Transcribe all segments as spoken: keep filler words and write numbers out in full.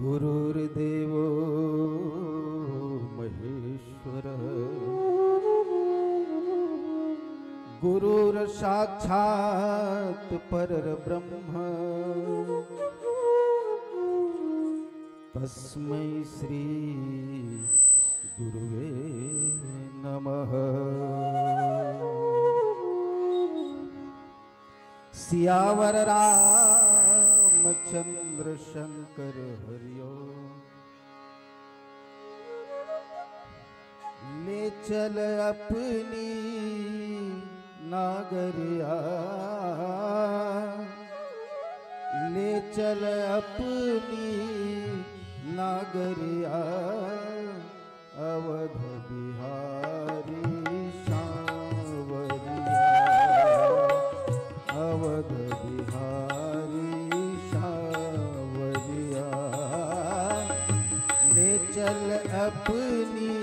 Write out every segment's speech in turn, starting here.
गुरुर्देवो महेश्वरः, गुरुर्साक्षात् परब्रह्म, तस्मै श्री गुरुवे नमः। सियावर रामचंद्र शंकर हरिओ। ले चल अपनी नागरिया, ले चल अपनी नागरिया, अवध बिहारी सांवरिया, अवध बिहारी सांवरिया। ले चल अपनी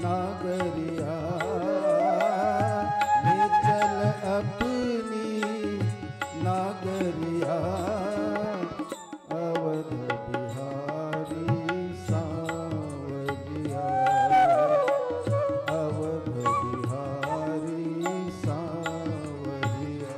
नागरिया, ले चल अपनी नागरिया, अवध बिहारी सांवरिया, अवध बिहारी सांवरिया।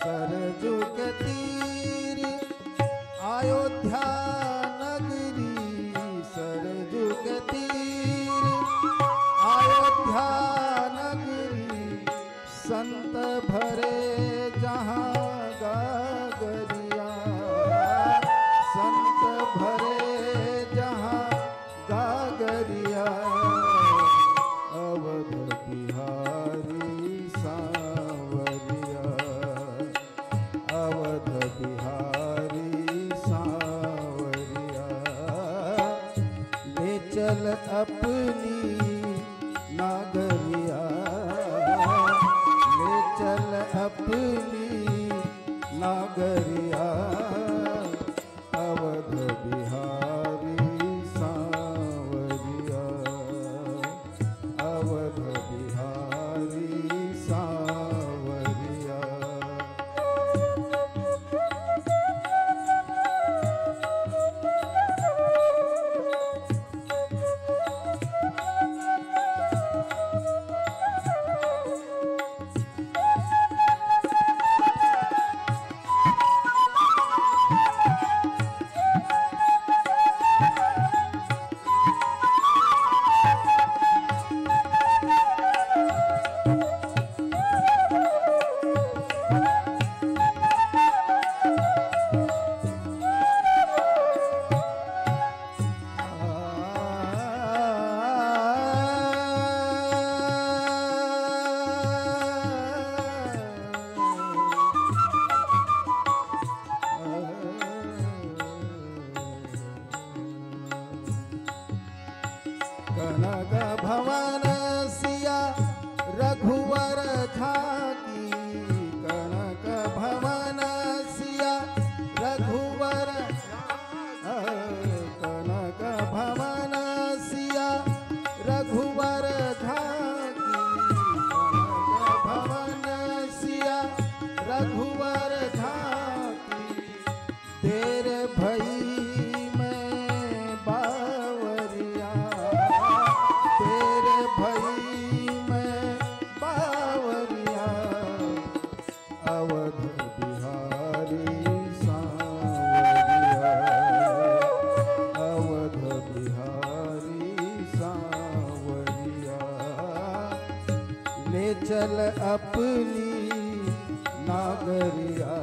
सरजुग तीर अयोध्या नगरी, सरजुग तीर अयोध्या नगरी, संत भरे जहाँ गागरिया, संत भरे जहाँ गागरिया, अवध बिहारी सांवरिया, अवध बिहारी सांवरिया। ले चल अपनी नागरिया, ले चल अपनी नागरिया, अवध बिहारी सांवरिया, अवध बिहारी सांवरिया। कनक भवन सिया रघुवर झांकी, कनक भवन सिया रघुवर, कनक भवन सिया रघुवर झांकी, कनक भवन सिया रघुवर झांकी। तेरे भई मैं बावरिया, तेरे भई मैं बावरिया, अवध बिहारी सांवरिया, अवध बिहारी सांवरिया। ले चल अपनी नागरिया,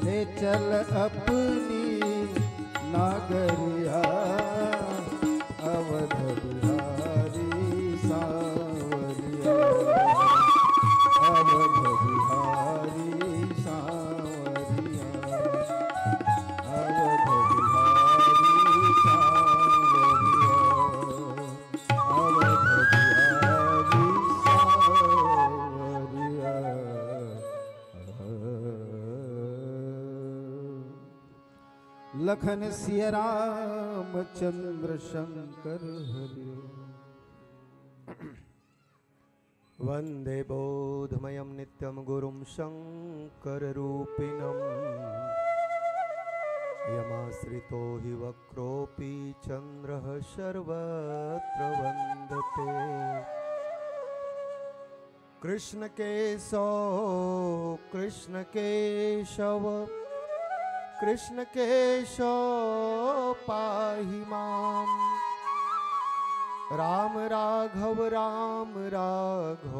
ले चल अपनी नागरिया, अवध बिहारी सांवरिया। लखन सिया राम चंद्र शंकर हरि। वंदे बोधमयं नित्यं गुरुं शंकर रूपिणम्। यमाश्रितो हि वक्रोऽपि चंद्रः सर्वत्र वंदते। कृष्ण केशव कृष्ण केशव कृष्ण केशव पाहि माम। राम राघव राम राघव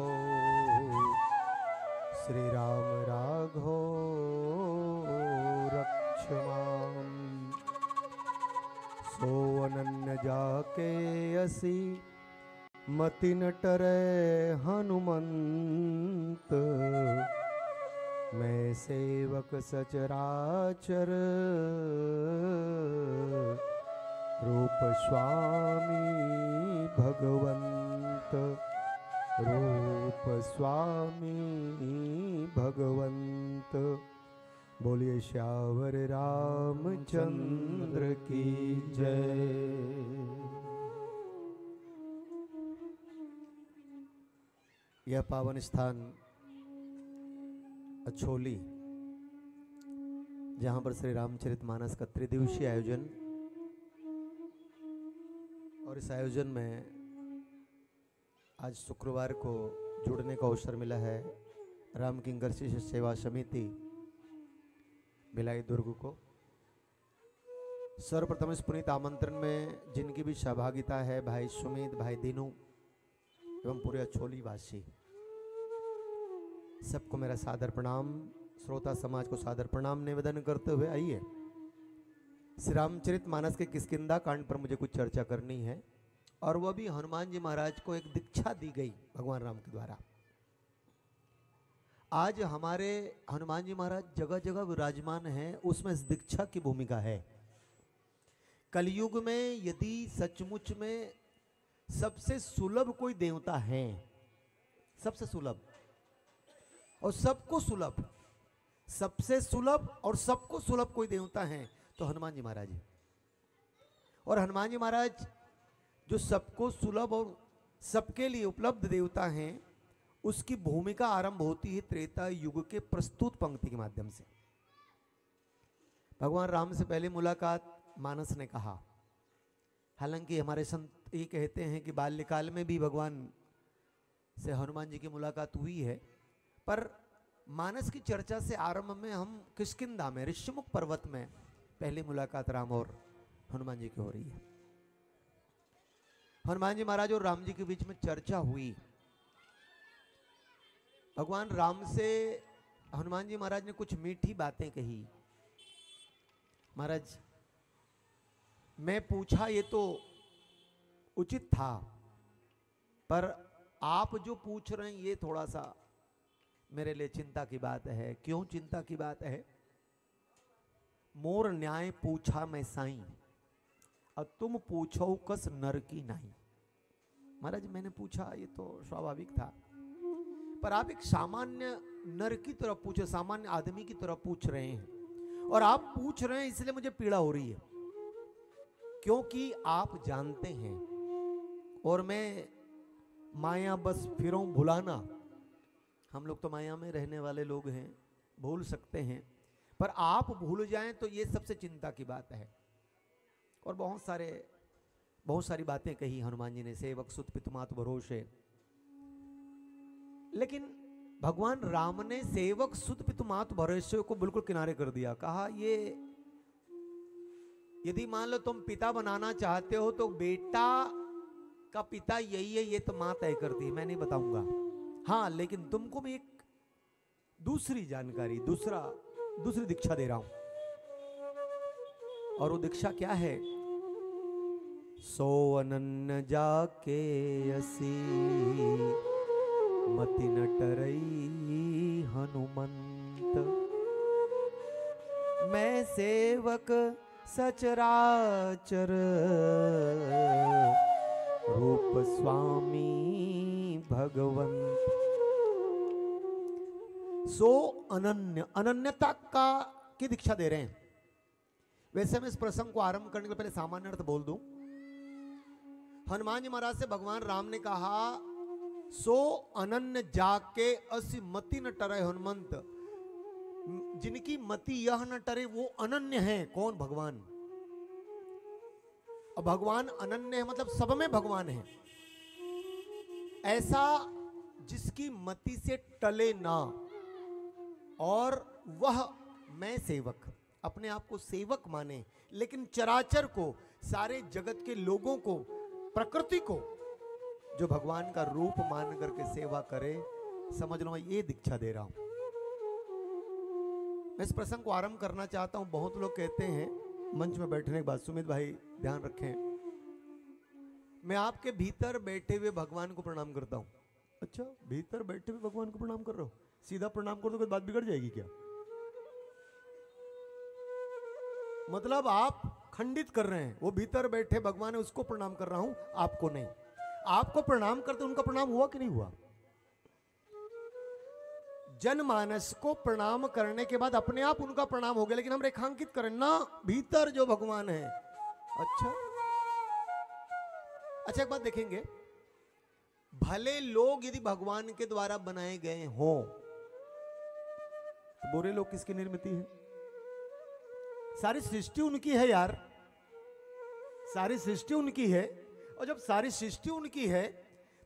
श्री राम राघव रक्ष माम। सो अनन्य जाके असी मति न टरै हनुमंत। मैं सेवक सचराचर रूप स्वामी भगवंत। रूप स्वामी भगवंत। बोलिए सियावर रामचंद्र की जय। यह पावन स्थान अछोली, जहां पर श्री रामचरित मानस का त्रिदिवसीय आयोजन, और इस आयोजन में आज शुक्रवार को जुड़ने का अवसर मिला है राम किंकर शिष्य सेवा समिति भिलाई दुर्ग को। सर्वप्रथम इस पुनीत आमंत्रण में जिनकी भी सहभागिता है, भाई सुमित, भाई दीनू एवं पूरे अछोली वासी, सबको मेरा सादर प्रणाम, श्रोता समाज को सादर प्रणाम निवेदन करते हुए आइए, श्री रामचरित मानस के किष्किंधा कांड पर मुझे कुछ चर्चा करनी है। और वह भी हनुमान जी महाराज को एक दीक्षा दी गई भगवान राम के द्वारा। आज हमारे हनुमान जी महाराज जगह जगह विराजमान हैं, उसमें इस दीक्षा की भूमिका है। कलयुग में यदि सचमुच में सबसे सुलभ कोई देवता है, सबसे सुलभ और सबको सुलभ, सबसे सुलभ और सबको सुलभ कोई देवता है तो हनुमान जी महाराज है। और हनुमान जी महाराज जो सबको सुलभ और सबके लिए उपलब्ध देवता हैं, उसकी भूमिका आरंभ होती है त्रेता युग के प्रस्तुत पंक्ति के माध्यम से। भगवान राम से पहली मुलाकात मानस ने कहा। हालांकि हमारे संत ये कहते हैं कि बाल्यकाल में भी भगवान से हनुमान जी की मुलाकात हुई है, पर मानस की चर्चा से आरंभ में हम किष्किंधा में, ऋषिमुख पर्वत में पहली मुलाकात राम और हनुमान जी की हो रही है। हनुमान जी महाराज और राम जी के बीच में चर्चा हुई। भगवान राम से हनुमान जी महाराज ने कुछ मीठी बातें कही। महाराज, मैं पूछा ये तो उचित था, पर आप जो पूछ रहे हैं ये थोड़ा सा मेरे लिए चिंता की बात है। क्यों चिंता की बात है? मोर न्याय पूछा मैं साईं, और तुम पूछो कस नर की नाई। महाराज, मैंने पूछा, ये तो स्वाभाविक था, पर आप एक सामान्य नर की तरह पूछ, सामान्य आदमी की तरह पूछ रहे हैं, और आप पूछ रहे हैं, इसलिए मुझे पीड़ा हो रही है, क्योंकि आप जानते हैं। और मैं माया बस फिरूं भुलाना, हम लोग तो माया में रहने वाले लोग हैं, भूल सकते हैं, पर आप भूल जाएं तो ये सबसे चिंता की बात है। और बहुत सारे, बहुत सारी बातें कही हनुमान जी ने, सेवक सुत पितु मात भरोसे। लेकिन भगवान राम ने सेवक सुत पितु मात भरोसे को बिल्कुल किनारे कर दिया। कहा, ये यदि मान लो तुम पिता बनाना चाहते हो तो बेटा का पिता यही है, ये तो माँ तय करती है, मैं नहीं बताऊंगा। हाँ, लेकिन तुमको मैं एक दूसरी जानकारी, दूसरा, दूसरी दीक्षा दे रहा हूं। और वो दीक्षा क्या है? सो अनन्य जाके असी मति न टरई हनुमंत। मैं सेवक सचराचर रूप स्वामी भगवंत। सो अनन्य, अनन्यता का, की दीक्षा दे रहे हैं। वैसे मैं इस प्रसंग को आरंभ करने के पहले सामान्य अर्थ बोल दूं। हनुमान जी महाराज से भगवान राम ने कहा, "सो अनन्य जाके असि मति न टरे हनुमंत।" जिनकी मति यह न टरे, वो अनन्य है। कौन? भगवान। अब भगवान अनन्य है, मतलब सब में भगवान है। ऐसा जिसकी मति से टले ना, और वह मैं सेवक, अपने आप को सेवक माने, लेकिन चराचर को, सारे जगत के लोगों को, प्रकृति को जो भगवान का रूप मान करके सेवा करे, समझ लो, मैं ये दीक्षा दे रहा हूं। मैं इस प्रसंग को आरंभ करना चाहता हूं। बहुत लोग कहते हैं मंच में बैठने के बाद, सुमित भाई ध्यान रखें, "मैं आपके भीतर बैठे हुए भगवान को प्रणाम करता हूं।" अच्छा, भीतर बैठे हुए भगवान को प्रणाम कर रहे हो, सीधा प्रणाम कर दो, कोई बात बिगड़ जाएगी क्या? मतलब आप खंडित कर रहे हैं, वो भीतर बैठे भगवान है, उसको प्रणाम कर रहा हूं, आपको नहीं। आपको प्रणाम करते उनका प्रणाम हुआ कि नहीं हुआ? जनमानस को प्रणाम करने के बाद अपने आप उनका प्रणाम हो गया, लेकिन हम रेखांकित करें ना, भीतर जो भगवान है। अच्छा, अच्छा, एक बात देखेंगे, भले लोग यदि भगवान के द्वारा बनाए गए हों, तो बुरे लोग किसकी निर्मित है? सारी सृष्टि उनकी है यार, सारी सृष्टि उनकी है। और जब सारी सृष्टि उनकी है,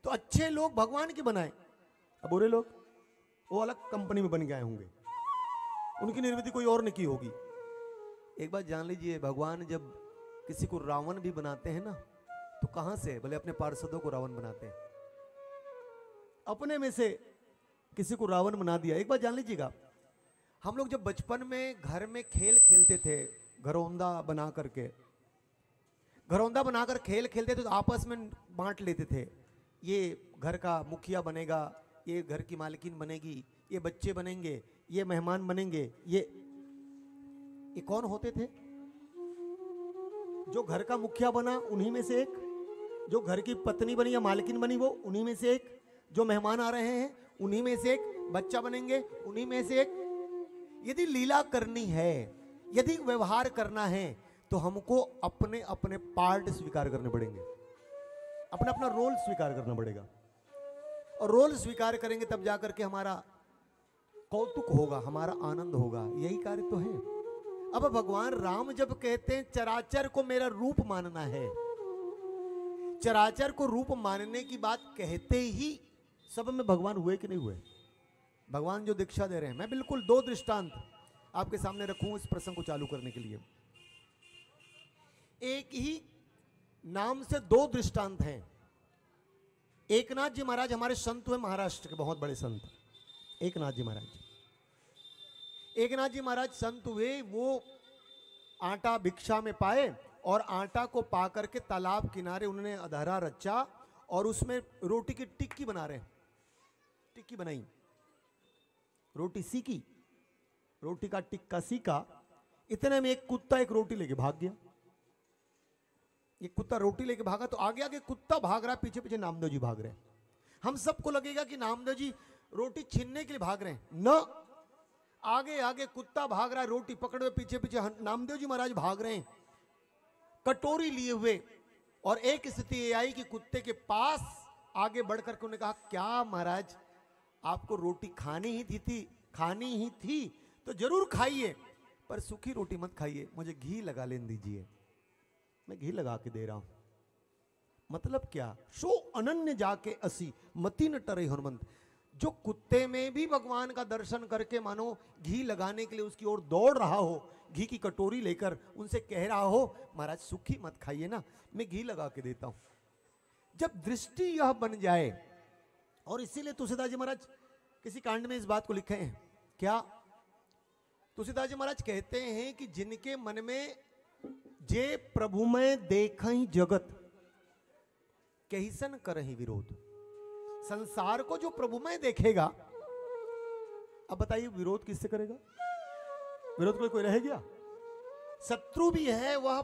तो अच्छे लोग भगवान की बनाए, अब बुरे लोग वो अलग कंपनी में बन के आए होंगे, उनकी निर्मित कोई और ने की होगी। एक बात जान लीजिए, भगवान जब किसी को रावण भी बनाते हैं ना, तो कहां से? भले अपने पार्षदों को रावण बनाते हैं, अपने में से किसी को रावण बना दिया। एक बात जान लीजिएगा, हम लोग जब बचपन में घर में खेल खेलते थे, घरौंदा बना करके, घरौंदा बनाकर खेल खेलते थे, तो आपस में बांट लेते थे, ये घर का मुखिया बनेगा, ये घर की मालकिन बनेगी, ये बच्चे बनेंगे, ये मेहमान बनेंगे। ये ये कौन होते थे? जो घर का मुखिया बना, उन्हीं में से एक। जो घर की पत्नी बनी या मालकिन बनी, वो उन्हीं में से एक। जो मेहमान आ रहे हैं, उन्हीं में से एक। बच्चा बनेंगे, उन्हीं में से एक। यदि लीला करनी है, यदि व्यवहार करना है, तो हमको अपने अपने पार्ट स्वीकार करने पड़ेंगे, अपना अपना रोल स्वीकार करना पड़ेगा। और रोल स्वीकार करेंगे, तब जाकर के हमारा कौतुक होगा, हमारा आनंद होगा। यही कार्य तो है। अब भगवान राम जब कहते हैं, "चराचर को मेरा रूप मानना है," चराचर को रूप मानने की बात कहते ही सब में भगवान हुए कि नहीं हुए? भगवान जो दीक्षा दे रहे हैं, मैं बिल्कुल दो दृष्टांत आपके सामने रखूं इस प्रसंग को चालू करने के लिए। एक ही नाम से दो दृष्टांत हैं। एकनाथ जी महाराज हमारे संत हुए, महाराष्ट्र के बहुत बड़े संत एकनाथ जी महाराज। एकनाथ जी महाराज संत हुए, वो आटा भिक्षा में पाए और आटा को पा करके तालाब किनारे उन्होंने अधहरा रचा और उसमें रोटी की टिक्की बना रहे हैं। टिक्की बनाई, रोटी सीकी, रोटी का टिक्का सीका। इतने में एक कुत्ता एक रोटी लेके भाग गया। ये कुत्ता रोटी लेके भागा, तो आगे आगे कुत्ता भाग रहा है, पीछे पीछे नामदेव जी भाग रहे हैं। हम सबको लगेगा कि नामदेव जी रोटी छीनने के लिए भाग रहे हैं, न, आगे आगे कुत्ता भाग रहा है, रोटी पकड़े हुए पीछे पीछे हन-, नामदेव जी महाराज भाग रहे हैं कटोरी लिए हुए। और एक स्थिति ये आई कि कुत्ते के पास आगे बढ़ करके उन्होंने कहा, "क्या महाराज, आपको रोटी खानी ही थी, थी खानी ही थी तो जरूर खाइए, पर सूखी रोटी मत खाइए, मुझे घी लगा लेने दीजिए, मैं घी लगा के दे रहा हूं।" मतलब क्या? "सो अनन्य जाके असि, मति न टरे हनुमंत।" जो कुत्ते में भी भगवान का दर्शन करके मानो घी लगाने के लिए उसकी ओर दौड़ रहा हो, घी की कटोरी लेकर उनसे कह रहा हो, "महाराज, सूखी मत खाइए ना, मैं घी लगा के देता हूं।" जब दृष्टि यह बन जाए, और इसीलिए तुलसीदास जी महाराज किसी कांड में इस बात को लिखे हैं, क्या? तुलसीदास जी महाराज कहते हैं कि "जिनके मन में जे प्रभुमय देखहि जगत, कहिसन करहि विरोध।" संसार को जो प्रभुमय देखेगा, अब बताइए, विरोध किससे करेगा? विरोध कोई, कोई रह गया? शत्रु भी है, वह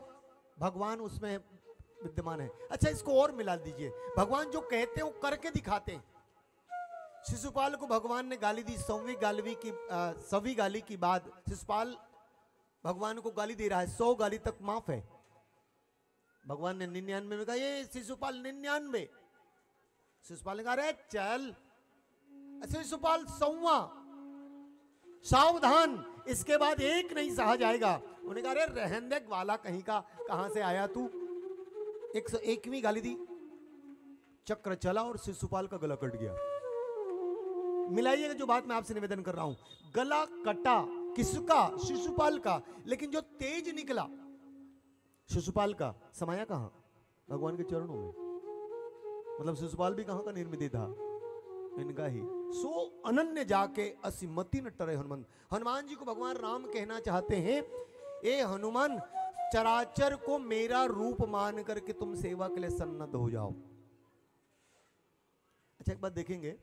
भगवान उसमें विद्यमान है। अच्छा, इसको और मिला दीजिए, भगवान जो कहते हैं, वो करके दिखाते हैं। शिशुपाल को भगवान ने गाली दी, सौवीं गालवी की, अ, सौवीं गाली की बाद शिशुपाल भगवान को गाली दे रहा है, सौ गाली तक माफ है। भगवान ने निन्यानवे में कहा, "ये शिशुपाल निन्यानवे।" शिशुपाल ने कहा, "अरे चल।" शिशुपाल सौवा, "सावधान, इसके बाद एक नहीं सहा जाएगा।" उन्होंने कहा, "अरे रहन दे ग्वाला कहीं का, कहां से आया तू?" एक सौ एकवीं गाली दी, चक्र चला और शिशुपाल का गला कट गया। मिलाइएगा जो बात मैं आपसे निवेदन कर रहा हूं, गला कटा किसका? शिशुपाल का। लेकिन जो तेज निकला शिशुपाल का, समाया कहां? भगवान के चरणों में। मतलब शिशुपाल भी कहां का निर्मित था? इनका ही। "सो अनन्य जाके असी मति न टरे हनुमंत।" हनुमान जी को भगवान राम कहना चाहते हैं, "ए हनुमान, चराचर को मेरा रूप मान करके तुम सेवा के लिए सन्नद्ध हो जाओ।" अच्छा, एक बात देखेंगे,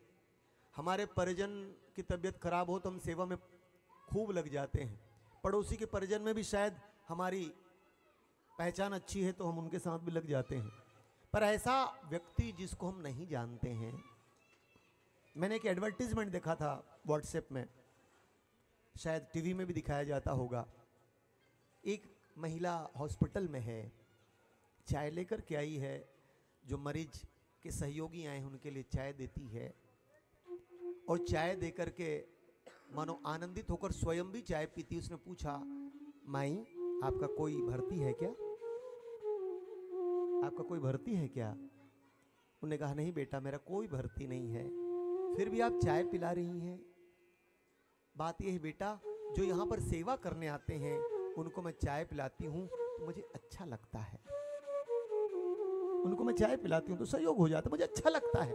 हमारे परिजन की तबीयत खराब हो तो हम सेवा में खूब लग जाते हैं। पड़ोसी के परिजन में भी शायद हमारी पहचान अच्छी है तो हम उनके साथ भी लग जाते हैं। पर ऐसा व्यक्ति जिसको हम नहीं जानते हैं, मैंने एक एडवर्टीजमेंट देखा था WhatsApp में, शायद टीवी में भी दिखाया जाता होगा। एक महिला हॉस्पिटल में है, चाय लेकर के आई है, जो मरीज के सहयोगी आए हैं उनके लिए चाय देती है, और चाय देकर के मानो आनंदित होकर स्वयं भी चाय पीती। उसने पूछा, "माई, आपका कोई भर्ती है क्या? आपका कोई भर्ती है क्या?" उन्होंने कहा, "नहीं बेटा, मेरा कोई भर्ती नहीं है।" "फिर भी आप चाय पिला रही हैं।" "बात यह है बेटा, जो यहाँ पर सेवा करने आते हैं उनको मैं चाय पिलाती हूँ तो मुझे अच्छा लगता है, उनको मैं चाय पिलाती हूँ तो सहयोग हो जाता है, मुझे अच्छा लगता है।"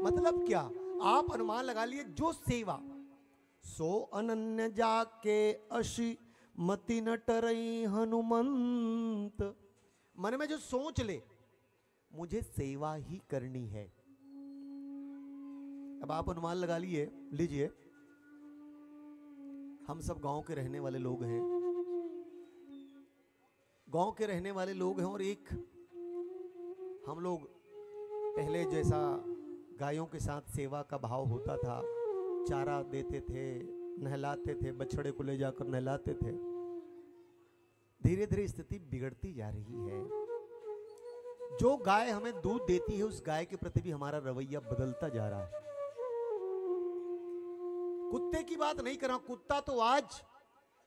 मतलब क्या? आप अनुमान लगा लिए, जो सेवा, "सो अनन्य जाके अशी मति न टरई हनुमंत।" मन में जो सोच ले, "मुझे सेवा ही करनी है।" अब आप अनुमान लगा लिए, लीजिए, हम सब गांव के रहने वाले लोग हैं, गांव के रहने वाले लोग हैं, और एक हम लोग पहले जैसा गायों के साथ सेवा का भाव होता था, चारा देते थे, नहलाते थे, बछड़े को ले जाकर नहलाते थे, धीरे धीरे स्थिति बिगड़ती जा रही है। जो गाय हमें दूध देती है, उस गाय के प्रति भी हमारा रवैया बदलता जा रहा है। कुत्ते की बात नहीं कर रहा, कुत्ता तो आज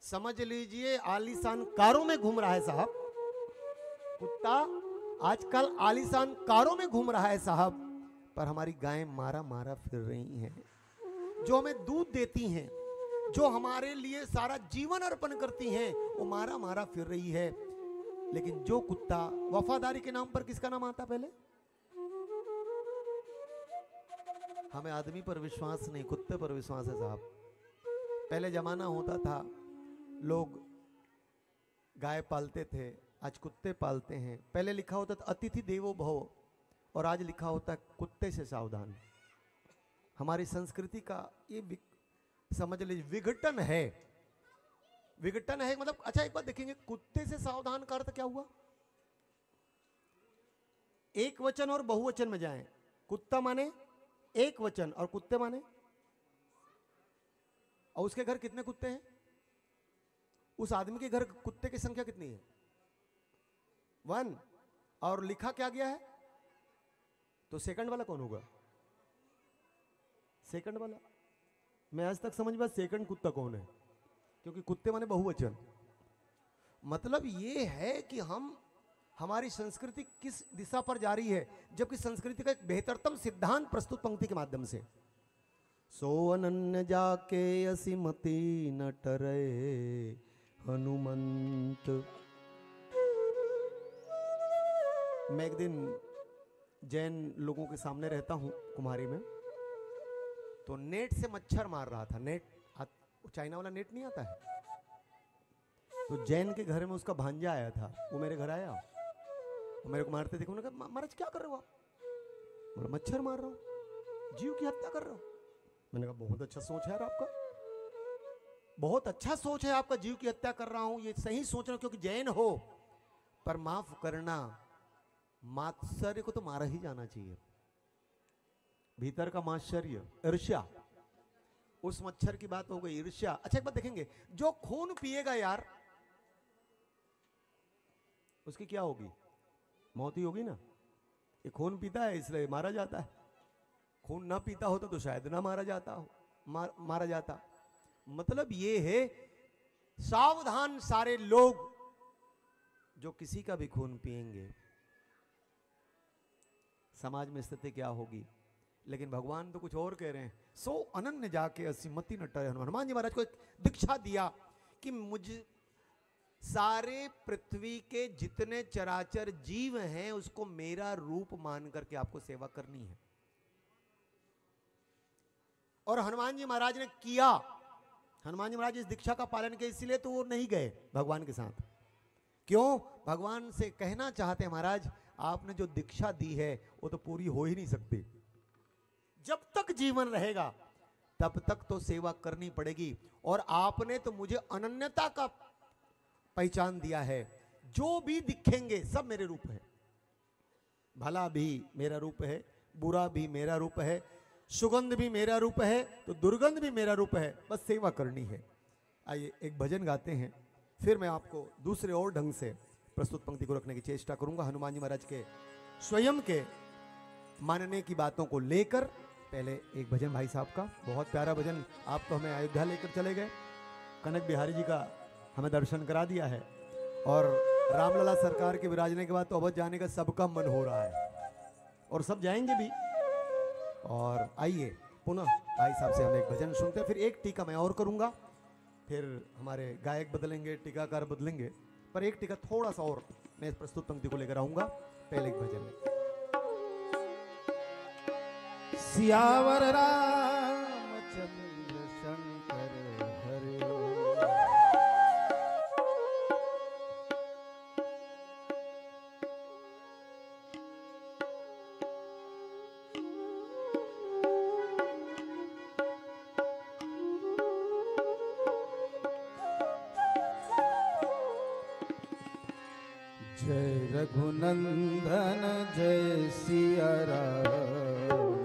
समझ लीजिए आलीशान कारों में घूम रहा है साहब। कुत्ता आजकल आलीशान कारों में घूम रहा है साहब, पर हमारी गायें मारा मारा फिर रही हैं। जो हमें दूध देती हैं, जो हमारे लिए सारा जीवन अर्पण करती हैं, वो मारा मारा फिर रही है। लेकिन जो कुत्ता, वफादारी के नाम पर किसका नाम आता पहले? हमें आदमी पर विश्वास नहीं, कुत्ते पर विश्वास है साहब। पहले जमाना होता था, लोग गाय पालते थे, आज कुत्ते पालते हैं। पहले लिखा होता था, "अतिथि देवो भव", और आज लिखा होता है, "कुत्ते से सावधान।" हमारी संस्कृति का ये विक-, समझ लीजिए, विघटन है। विघटन है मतलब, अच्छा, एक बात देखेंगे, कुत्ते से सावधान का अर्थ क्या हुआ? एक वचन और बहुवचन में जाएं। कुत्ता माने एक वचन और कुत्ते माने, और उसके घर कितने कुत्ते हैं? उस आदमी के घर कुत्ते की संख्या कितनी है? वन। और लिखा क्या गया है? तो सेकंड वाला कौन होगा? सेकंड वाला। मैं आज तक समझ पाया सेकंड कुत्ता कौन है, क्योंकि कुत्ते माने बहुवचन। मतलब ये है कि हम, हमारी संस्कृति किस दिशा पर जा रही है, जबकि संस्कृति का एक बेहतरतम सिद्धांत प्रस्तुत पंक्ति के माध्यम से। "सो अनन्य जाके असी मति न टरे हनुमंत।" मैं एक दिन जैन लोगों के सामने रहता हूँ कुम्हारी में, तो नेट से मच्छर मार रहा था। नेट, चाइना वाला नेट नहीं आता है, तो जैन के घर में उसका भांजा आया था, वो मेरे घर आया, वो मेरे को मारते देखे, उन्होंने कहा, "महाराज, क्या कर रहे हो आप?" बोला, "मच्छर मार रहा हूँ, जीव की हत्या कर रहा हूँ।" मैंने कहा, "बहुत अच्छा सोच है यार आपका, बहुत अच्छा सोच है आपका, जीव की हत्या कर रहा हूँ, ये सही सोच रहा हूँ, क्योंकि जैन हो, पर माफ करना, मात्सर्य को तो मारा ही जाना चाहिए।" भीतर का मात्सर्य, ईर्ष्या, उस मच्छर की बात हो गई, ईर्ष्या। अच्छा, एक बात देखेंगे, जो खून पिएगा यार, उसकी क्या होगी? मौत ही होगी ना। ये खून पीता है इसलिए मारा जाता है, खून ना पीता होता तो शायद ना मारा जाता हो, मार, मारा जाता। मतलब ये है, सावधान सारे लोग जो किसी का भी खून पिएंगे, समाज में स्थिति क्या होगी। लेकिन भगवान तो कुछ और कह रहे हैं। सो अनन्य जाके असीमति न टरे हनुमान। हनुमान जी महाराज को एक दीक्षा दिया कि मुझ सारे पृथ्वी के जितने चराचर जीव हैं, उसको मेरा रूप मान करके आपको सेवा करनी है। और हनुमान जी महाराज ने किया। हनुमान जी महाराज इस दीक्षा का पालन किया, इसीलिए तो वो नहीं गए भगवान के साथ। क्यों? भगवान से कहना चाहते हैं, महाराज, आपने जो दीक्षा दी है वो तो पूरी हो ही नहीं सकती। जब तक जीवन रहेगा तब तक तो सेवा करनी पड़ेगी। और आपने तो मुझे अनन्यता का पहचान दिया है। जो भी दिखेंगे सब मेरे रूप है। भला भी मेरा रूप है, बुरा भी मेरा रूप है, सुगंध भी मेरा रूप है, तो दुर्गंध भी मेरा रूप है। बस सेवा करनी है। आइए, एक भजन गाते हैं, फिर मैं आपको दूसरे और ढंग से प्रस्तुत पंक्ति को रखने की चेष्टा करूंगा। हनुमान जी महाराज के स्वयं के मानने की बातों को लेकर पहले एक भजन भाई साहब का, बहुत प्यारा भजन। आप तो हमें अयोध्या लेकर चले गए, कनक बिहारी जी का हमें दर्शन करा दिया है, और रामलला सरकार के विराजने के बाद तो अवध जाने का सबका मन हो रहा है, और सब जाएंगे भी। और आइए, पुनः भाई साहब से हम एक भजन सुनते हैं, फिर एक टीका मैं और करूंगा, फिर हमारे गायक बदलेंगे, टीकाकार बदलेंगे, पर एक टीका थोड़ा सा और मैं इस प्रस्तुत पंक्ति को लेकर आऊंगा। पहले एक भजन है। सियावर रामचंद्र शंकर हरे। जय रघुनंदन जय सिया राम।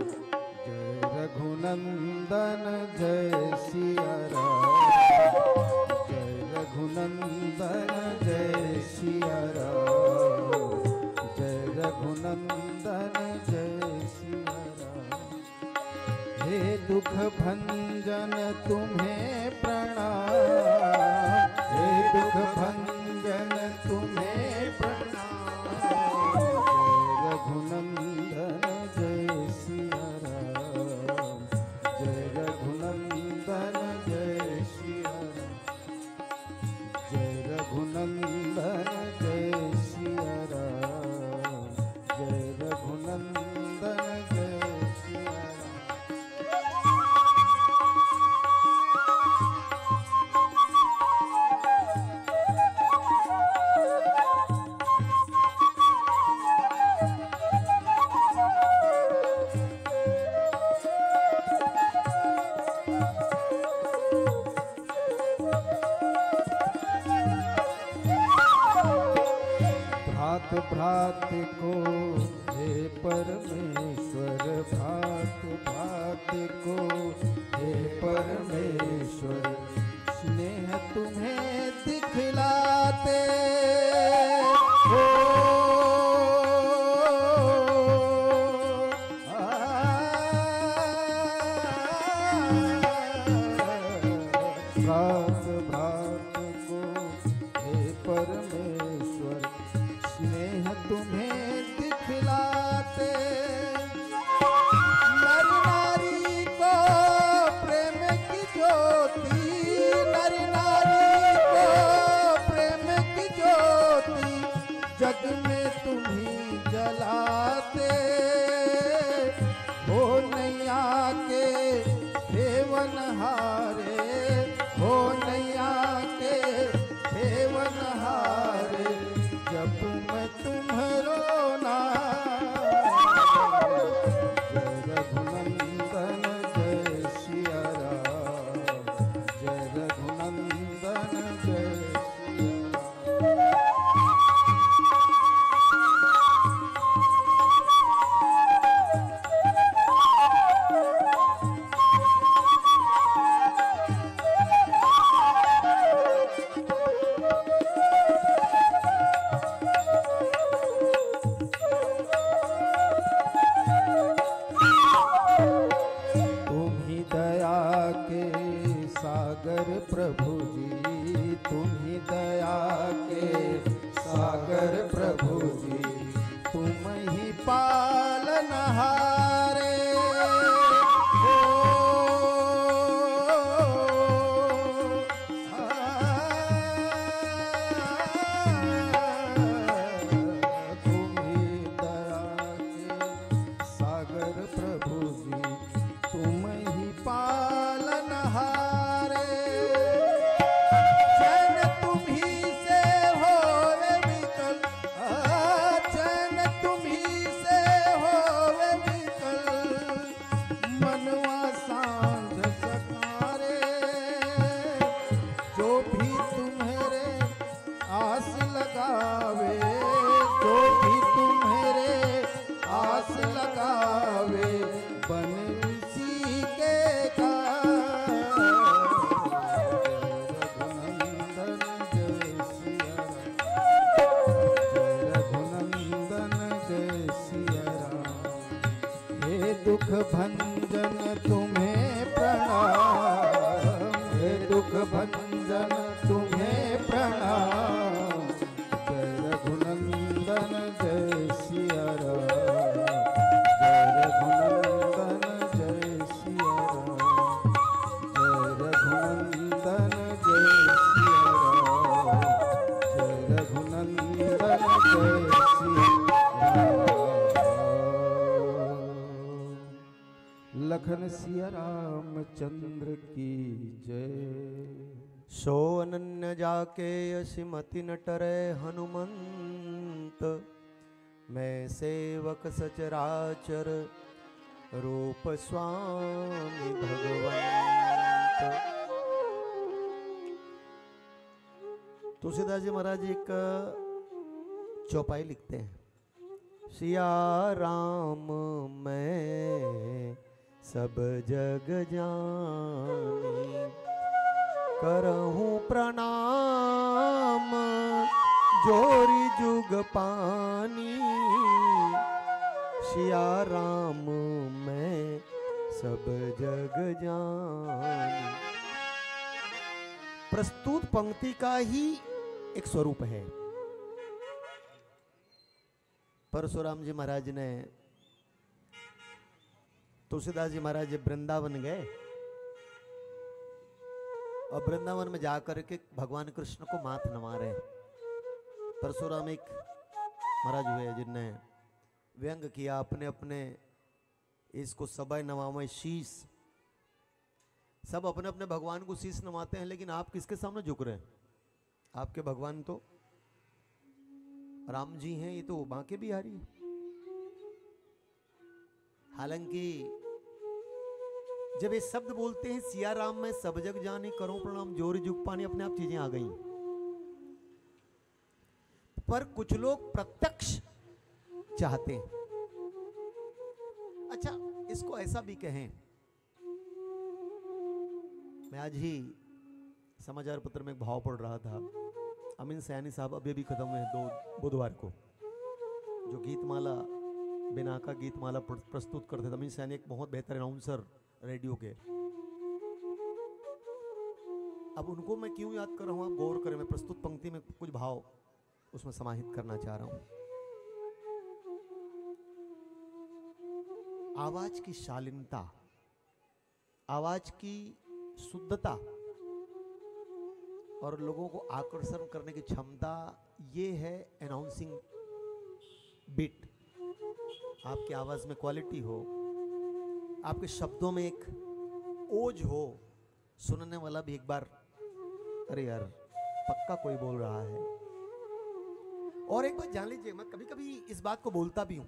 जय रघुनंदन जय सिया राम। जय रघुनंदन जय सिया राम। जय रघुनंदन जय सिया राम। हे दुख भंजन तुम्हें प्रणाम। हे दुख भंजन तुम्हें प्रणाम। जय रघुनंदन जय सिया राम। जय रघुनंदन जय सिया राम। जय रघुनंदन जय सिया राम। जय रघुनंदन जय सिया राम। भ्रात भ्रात को हे परमेश्वर, भ्रात भ्रात को हे परमेश्वर, स्नेह तुम्हें दिखलाते हो। भ्रात भ्रात को हे परमेश्वर, स्नेह तुम्हें दिखलाते। नर नारी को बंसी के गाय। जय रघुनंदन जय सिया राम। जय रघुनंदन जय सिया राम। हे दुख भंजन तुम्हें प्रणाम। हे दुख भंजन तुम्हें प्रणाम। जय रघुनंदन जय सिया राम। जय रघुनंदन जय सिया राम। जय रघुनंदन जय सिया राम। जय रघुनंदन जय सिया राम। लखन सिया रामचंद्र की जय। सो अनन्य जाके असिमति न टरै हनुमंत, मैं सेवक सचराचर रूप स्वामी भगवंत। तुलसीदास जी महाराज एक चौपाई लिखते हैं, सिया राम मैं सब जग जानी, करहूँ प्रणाम जोरी जुग पानी। सिया राम मैं सब जग जानी। प्रस्तुत पंक्ति का ही एक स्वरूप है। परशुराम जी महाराज ने, तुलसीदास जी महाराज जब वृंदावन गए और वृंदावन में जाकर के भगवान कृष्ण को माथ नवा रहे, परशुराम एक महाराज हुए जिनने व्यंग किया, अपने अपने इसको सबय नवावे शीश। सब अपने अपने भगवान को शीश नवाते हैं, लेकिन आप किसके सामने झुक रहे हैं? आपके भगवान तो राम जी हैं, ये तो बांके बिहारी है। हालांकि जब ये शब्द बोलते हैं, सिया राम मैं सब जग जानी, करूं प्रणाम जोरी जुग पानी, अपने आप चीजें आ गई। पर कुछ लोग प्रत्यक्ष चाहते हैं। अच्छा, इसको ऐसा भी कहें, मैं आज ही समाचार पत्र में एक भाव पढ़ रहा था, अमीन सयानी साहब अभी अभी खत्म हुए हैं, दो बुधवार को, जो गीतमाला, बिनाका गीतमाला प्र-, प्रस्तुत करते थे। अमीन सयानी एक बहुत बेहतर अनाउंसर रेडियो के। अब उनको मैं क्यों याद कर रहा हूँ, आप गौर करें, मैं प्रस्तुत पंक्ति में कुछ भाव उसमें समाहित करना चाह रहा हूँ। आवाज की शालीनता, आवाज की शुद्धता और लोगों को आकर्षण करने की क्षमता, ये है अनाउंसिंग बीट। आपकी आवाज में क्वालिटी हो, आपके शब्दों में एक ओज हो, सुनने वाला भी एक बार, अरे यार, पक्का कोई बोल रहा है। और एक बात जान लीजिए, मैं कभी कभी इस बात को बोलता भी हूं,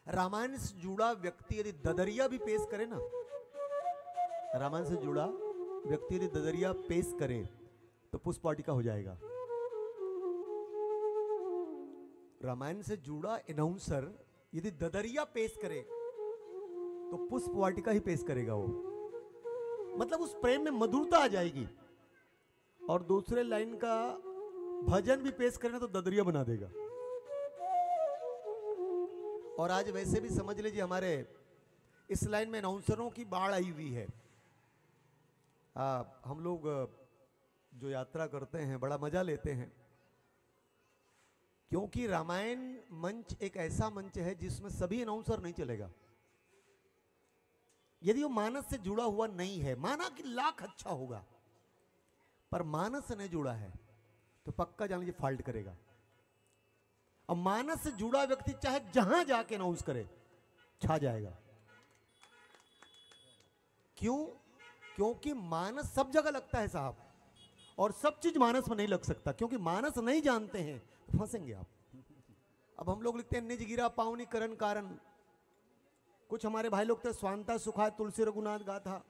रामायण से जुड़ा व्यक्ति यदि ददरिया भी पेश करे ना, रामायण से जुड़ा व्यक्ति यदि ददरिया पेश करे, तो पुष्प वाटिका हो जाएगा। रामायण से जुड़ा अनाउंसर यदि ददरिया पेश करे, तो पुष्प वाटिका ही पेश करेगा वो। मतलब, उस प्रेम में मधुरता आ जाएगी। और दूसरे लाइन का भजन भी पेश करे ना, तो ददरिया बना देगा। और आज वैसे भी समझ लीजिए, हमारे इस लाइन में अनाउंसरों की बाढ़ आई हुई है। आ, हम लोग, अ, जो यात्रा करते हैं, बड़ा मजा लेते हैं, क्योंकि रामायण मंच एक ऐसा मंच है जिसमें सभी अनाउंसर नहीं चलेगा। यदि वो मानस से जुड़ा हुआ नहीं है, माना कि लाख अच्छा होगा, पर मानस से नहीं जुड़ा है, तो पक्का जान लीजिए, फॉल्ट करेगा। अब मानस से जुड़ा व्यक्ति चाहे जहां जाके अनाउंस करे, छा जाएगा। क्यों? क्योंकि मानस सब जगह लगता है साहब, और सब चीज मानस में नहीं लग सकता, क्योंकि मानस नहीं जानते हैं तो फंसेंगे आप। अब हम लोग लिखते हैं निज गिरा पावनी करण कारण, कुछ हमारे भाई लोग तो स्वांता सुखाय तुलसी रघुनाथ गाथा,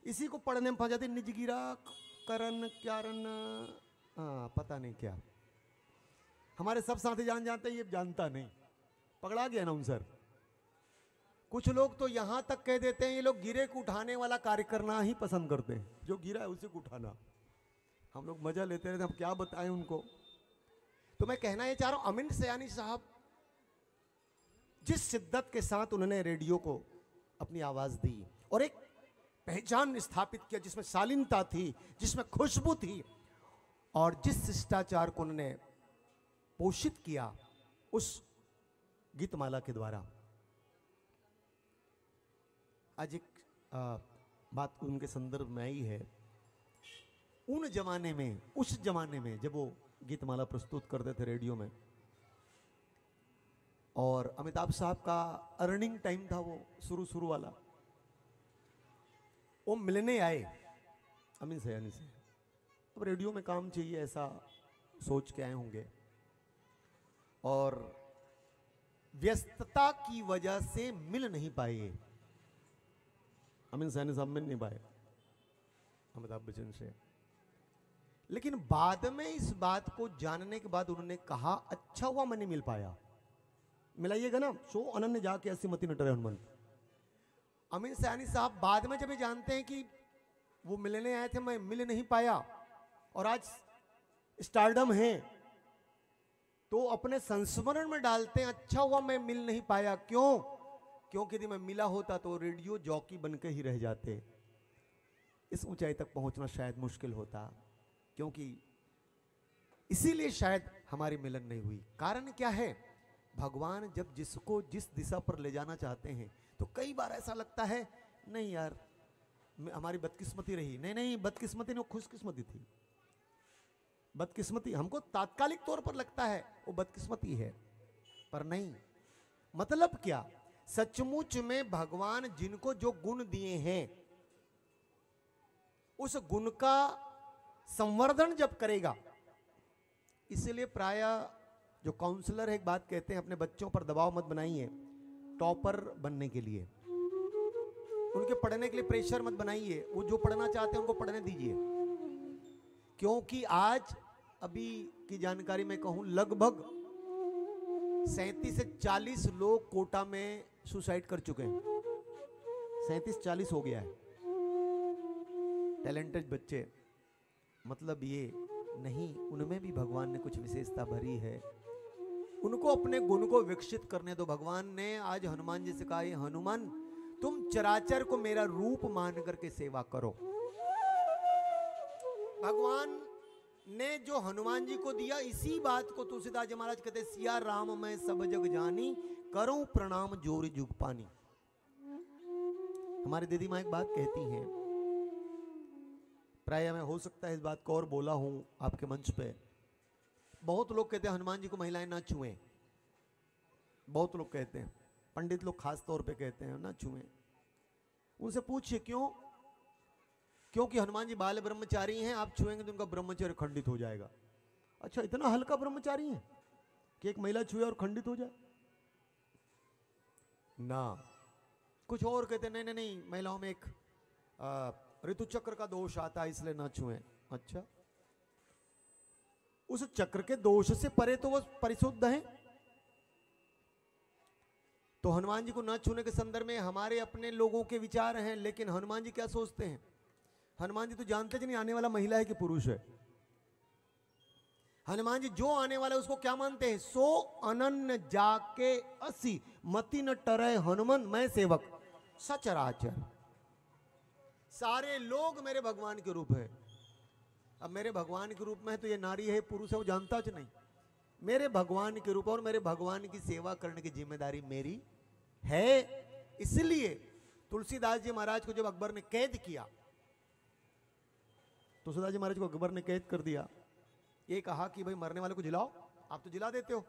इसी को पढ़ने में फंस जाते, निज गिरा करण क्यारन, हाँ, पता नहीं क्या। हमारे सब साथी जान जाते हैं, ये जानता नहीं, पकड़ा गया अनाउंसर। कुछ लोग तो यहां तक कह देते हैं, ये लोग गिरे को उठाने वाला कार्य करना ही पसंद करते हैं, जो गिरा है उसी को उठाना। हम लोग मजा लेते रहते हैं, हम क्या बताएं उनको। तो मैं कहना ये चाह रहा हूं, अमिन सयानी साहब जिस शिद्दत के साथ उन्होंने रेडियो को अपनी आवाज दी और एक पहचान स्थापित किया, जिसमें शालीनता थी, जिसमें खुशबू थी, और जिस शिष्टाचार को उन्होंने पोषित किया उस गीतमाला के द्वारा। आज एक, आ, बात उनके संदर्भ में आई है। उन जमाने में, उस जमाने में जब वो गीतमाला प्रस्तुत करते थे रेडियो में, और अमिताभ साहब का अर्निंग टाइम था वो शुरू शुरू वाला, वो मिलने आए अमिन सयानी से। अब रेडियो में काम चाहिए, ऐसा सोच के आए होंगे, और व्यस्तता की वजह से मिल नहीं पाए। अमिन सैनी साहब मिल नहीं पाए अमिताभ बच्चन से। लेकिन बाद में इस बात को जानने के बाद उन्होंने कहा, "अच्छा हुआ मैं नहीं मिल पाया।" मिलाइएगा ना, सो अनन्य जाके असी मति न टरे हनुमंत। अमिन सैनी साहब बाद में जब ये जानते हैं कि वो मिलने आए थे, मैं मिल नहीं पाया, और आज स्टारडम है, तो अपने संस्मरण में डालते हैं, "अच्छा हुआ मैं मिल नहीं पाया।" क्यों? क्योंकि यदि मैं मिला होता तो रेडियो जॉकी बन के ही रह जाते। इस ऊंचाई तक पहुंचना शायद मुश्किल होता, क्योंकि इसीलिए शायद हमारी मिलन नहीं हुई। कारण क्या है? भगवान जब जिसको जिस दिशा पर ले जाना चाहते हैं, तो कई बार ऐसा लगता है, "नहीं यार, मैं, हमारी बदकिस्मती रही।" नहीं, नहीं, बदकिस्मती नहीं, वो खुशकिस्मती थी। बदकिस्मती हमको तात्कालिक तौर पर लगता है वो बदकिस्मती है, पर नहीं। मतलब क्या? सचमुच में भगवान जिनको जो गुण दिए हैं, उस गुण का संवर्धन जब करेगा, इसलिए प्राय जो काउंसलर है, एक बात कहते हैं, अपने बच्चों पर दबाव मत बनाइए टॉपर बनने के लिए, उनके पढ़ने के लिए प्रेशर मत बनाइए। वो जो पढ़ना चाहते हैं उनको पढ़ने दीजिए, क्योंकि आज अभी की जानकारी मैं कहूं, लगभग सैंतीस से चालीस लोग कोटा में सुसाइड कर चुके हैं। सैंतीस चालीस हो गया है। टैलेंटेड बच्चे, मतलब ये नहीं, उनमें भी भगवान ने कुछ विशेषता भरी है। उनको अपने गुण को विकसित करने दो। भगवान ने आज हनुमान जी से कहा, "हे हनुमान, तुम चराचर को मेरा रूप मान करके सेवा करो।" भगवान ने जो हनुमान जी को दिया, इसी बात को तुलसीदास जी महाराज कहते, "सिया राम मैं सब जग जानी, करूं प्रणाम जोर जुग पानी।" हमारी दीदी माँ एक बात कहती हैं, प्रायः मैं हो सकता है इस बात को और बोला हूं आपके मंच पे। बहुत लोग कहते हैं हनुमान जी को महिलाएं ना छुएं, बहुत लोग कहते हैं, पंडित लोग खास तौर पे कहते हैं ना छुएं। उनसे पूछिए क्यों? क्योंकि हनुमान जी बाल ब्रह्मचारी हैं, आप छुएंगे तो उनका ब्रह्मचर्य खंडित हो जाएगा। अच्छा, इतना हल्का ब्रह्मचारी है कि एक महिला छुए और खंडित हो जाए? ना। कुछ और कहते, "नहीं, नहीं, नहीं, महिलाओं में एक, आ, ऋतु चक्र का दोष आता है, इसलिए ना छुएं।" अच्छा, उस चक्र के दोष से परे तो वो परिशुद्ध हैं। तो हनुमान जी को ना छूने के संदर्भ में हमारे अपने लोगों के विचार हैं, लेकिन हनुमान जी क्या सोचते हैं? हनुमान जी तो जानते ज नहीं आने वाला महिला है कि पुरुष है। हनुमान जी जो आने वाला है उसको क्या मानते हैं? "सो अनन्य जाके असी, मति न टरै हनुमन मैं सेवक सचराचर।" सारे लोग मेरे भगवान के रूप है। अब मेरे भगवान के रूप में है तो ये नारी है, पुरुष है, वो जानता च नहीं। मेरे भगवान के रूप और मेरे भगवान की सेवा करने की जिम्मेदारी मेरी है। इसलिए तुलसीदास जी महाराज को जब अकबर ने कैद किया, तुलसीदास जी महाराज को अकबर ने कैद कर दिया। ये कहा कि भाई, मरने वाले को जिलाओ, आप तो जिला देते हो।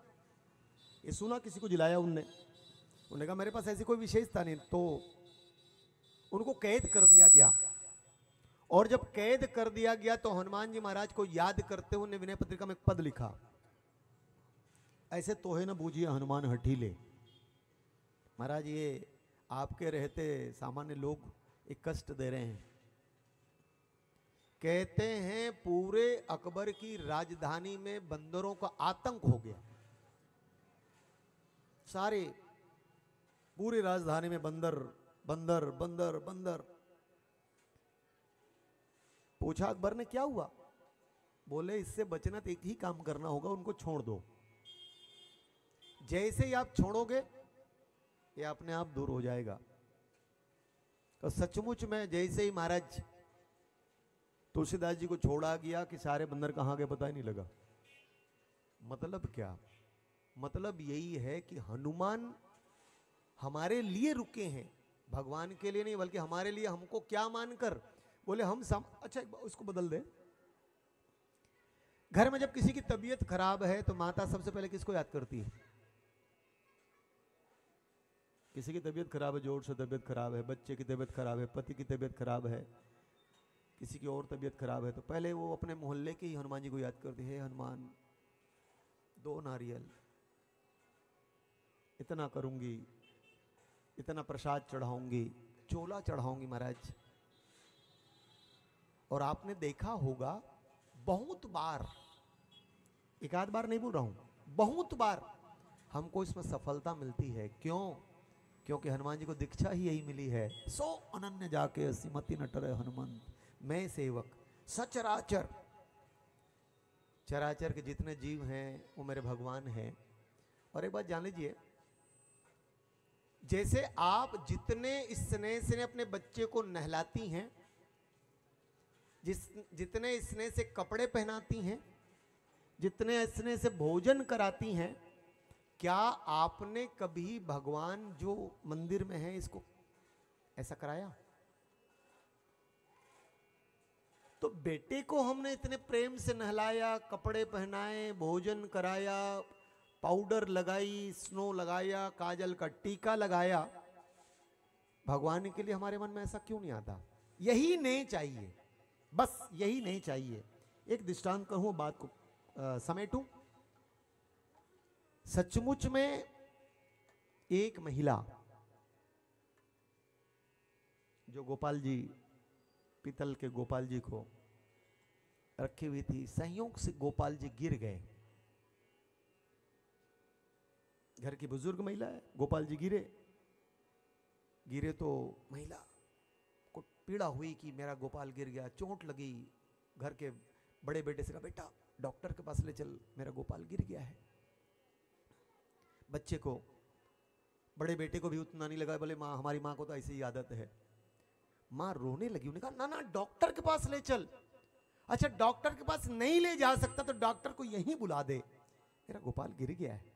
ये सुना किसी को जिलाया उनने, उन्होंने कहा मेरे पास ऐसी कोई विशेषता नहीं। तो उनको कैद कर दिया गया, और जब कैद कर दिया गया तो हनुमान जी महाराज को याद करते हुए उन्होंने विनय पत्रिका में एक पद लिखा, "ऐसे तोहे न बूझिए हनुमान हठीले।" महाराज, ये आपके रहते सामान्य लोग एक कष्ट दे रहे हैं। कहते हैं पूरे अकबर की राजधानी में बंदरों का आतंक हो गया। सारे पूरी राजधानी में बंदर, बंदर, बंदर, बंदर। पूछा अकबर ने, "क्या हुआ?" बोले, "इससे बचना तो एक ही काम करना होगा, उनको छोड़ दो। जैसे ही आप छोड़ोगे, ये अपने आप दूर हो जाएगा।" तो सचमुच में जैसे ही महाराज तुलसीदास जी को छोड़ा गया कि सारे बंदर कहाँ गए, पता ही नहीं लगा। मतलब क्या? मतलब यही है कि हनुमान हमारे लिए रुके हैं, भगवान के लिए नहीं, बल्कि हमारे लिए। हमको क्या मानकर? बोले, हम सम-, अच्छा, एक बार उसको बदल दे। घर में जब किसी की तबीयत खराब है तो माता सबसे पहले किसको याद करती है? किसी की तबीयत खराब है, जोर से तबीयत खराब है, बच्चे की तबीयत खराब है, पति की तबीयत खराब है, किसी की और तबीयत खराब है, तो पहले वो अपने मोहल्ले के ही हनुमान जी को याद करती है, "हे हनुमान, दो नारियल, इतना करूंगी, इतना प्रसाद चढ़ाऊंगी, चोला चढ़ाऊंगी महाराज।" और आपने देखा होगा, बहुत बार, एक आध बार नहीं बोल रहा हूं, बहुत बार हमको इसमें सफलता मिलती है। क्यों? क्योंकि हनुमान जी को दीक्षा ही यही मिली है। "सो अनन्य जाके असी मति न टरे हनुमंत, मैं सेवक सचराचर।" चराचर के जितने जीव हैं, वो मेरे भगवान हैं। और एक बात जान लीजिए, जैसे आप जितने स्नेह से अपने बच्चे को नहलाती हैं, जिस, जितने स्नेह से कपड़े पहनाती हैं, जितने स्नेह से भोजन कराती हैं, क्या आपने कभी भगवान जो मंदिर में है, इसको ऐसा कराया? तो बेटे को हमने इतने प्रेम से नहलाया, कपड़े पहनाए, भोजन कराया, पाउडर लगाई, स्नो लगाया, काजल का टीका लगाया, भगवान के लिए हमारे मन में ऐसा क्यों नहीं आता? यही नहीं चाहिए, बस यही नहीं चाहिए। एक दृष्टांत कहूं, बात को, अ, समेटूं। सचमुच में एक महिला जो गोपाल जी, पीतल के गोपाल जी को रखी हुई थी, संयोग से गोपाल जी गिर गए। घर की बुजुर्ग महिला है, गोपाल जी गिरे, गिरे तो महिला को पीड़ा हुई कि मेरा गोपाल गिर गया, चोट लगी। घर के बड़े बेटे से कहा, "बेटा, डॉक्टर के पास ले चल, मेरा गोपाल गिर गया है।" बच्चे को, बड़े बेटे को भी उतना नहीं लगा, बोले, "माँ, हमारी माँ को तो ऐसी ही आदत है।" माँ रोने लगी, उन्होंने कहा, "ना, ना, डॉक्टर के पास ले चल।" "अच्छा, डॉक्टर के पास नहीं ले जा सकता तो डॉक्टर को यहीं बुला दे, मेरा गोपाल गिर गया है,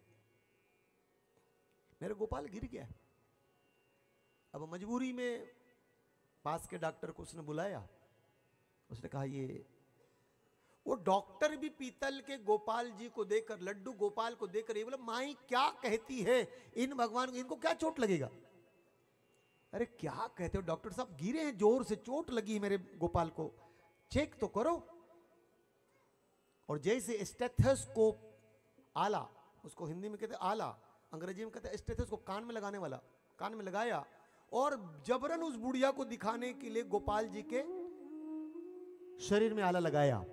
मेरा गोपाल गिर गया है।" अब मजबूरी में पास के डॉक्टर को उसने बुलाया, उसने कहा, "ये।" वो डॉक्टर भी पीतल के गोपाल जी को देकर, लड्डू गोपाल को देकर ये बोला, "माई क्या कहती है इन भगवान को, इनको क्या चोट लगेगा?" "अरे क्या कहते हो डॉक्टर साहब, गिरे हैं जोर से, चोट लगी है मेरे गोपाल को, चेक तो करो।" और जैसे स्टेथोस्कोप, आला, उसको हिंदी में कहते हैं आला, अंग्रेजी में कहते हैं स्टेथोस्कोप, कान में लगाने वाला, कान में लगाया और जबरन उस बुढ़िया को दिखाने के लिए गोपाल जी के शरीर में आला लगाया।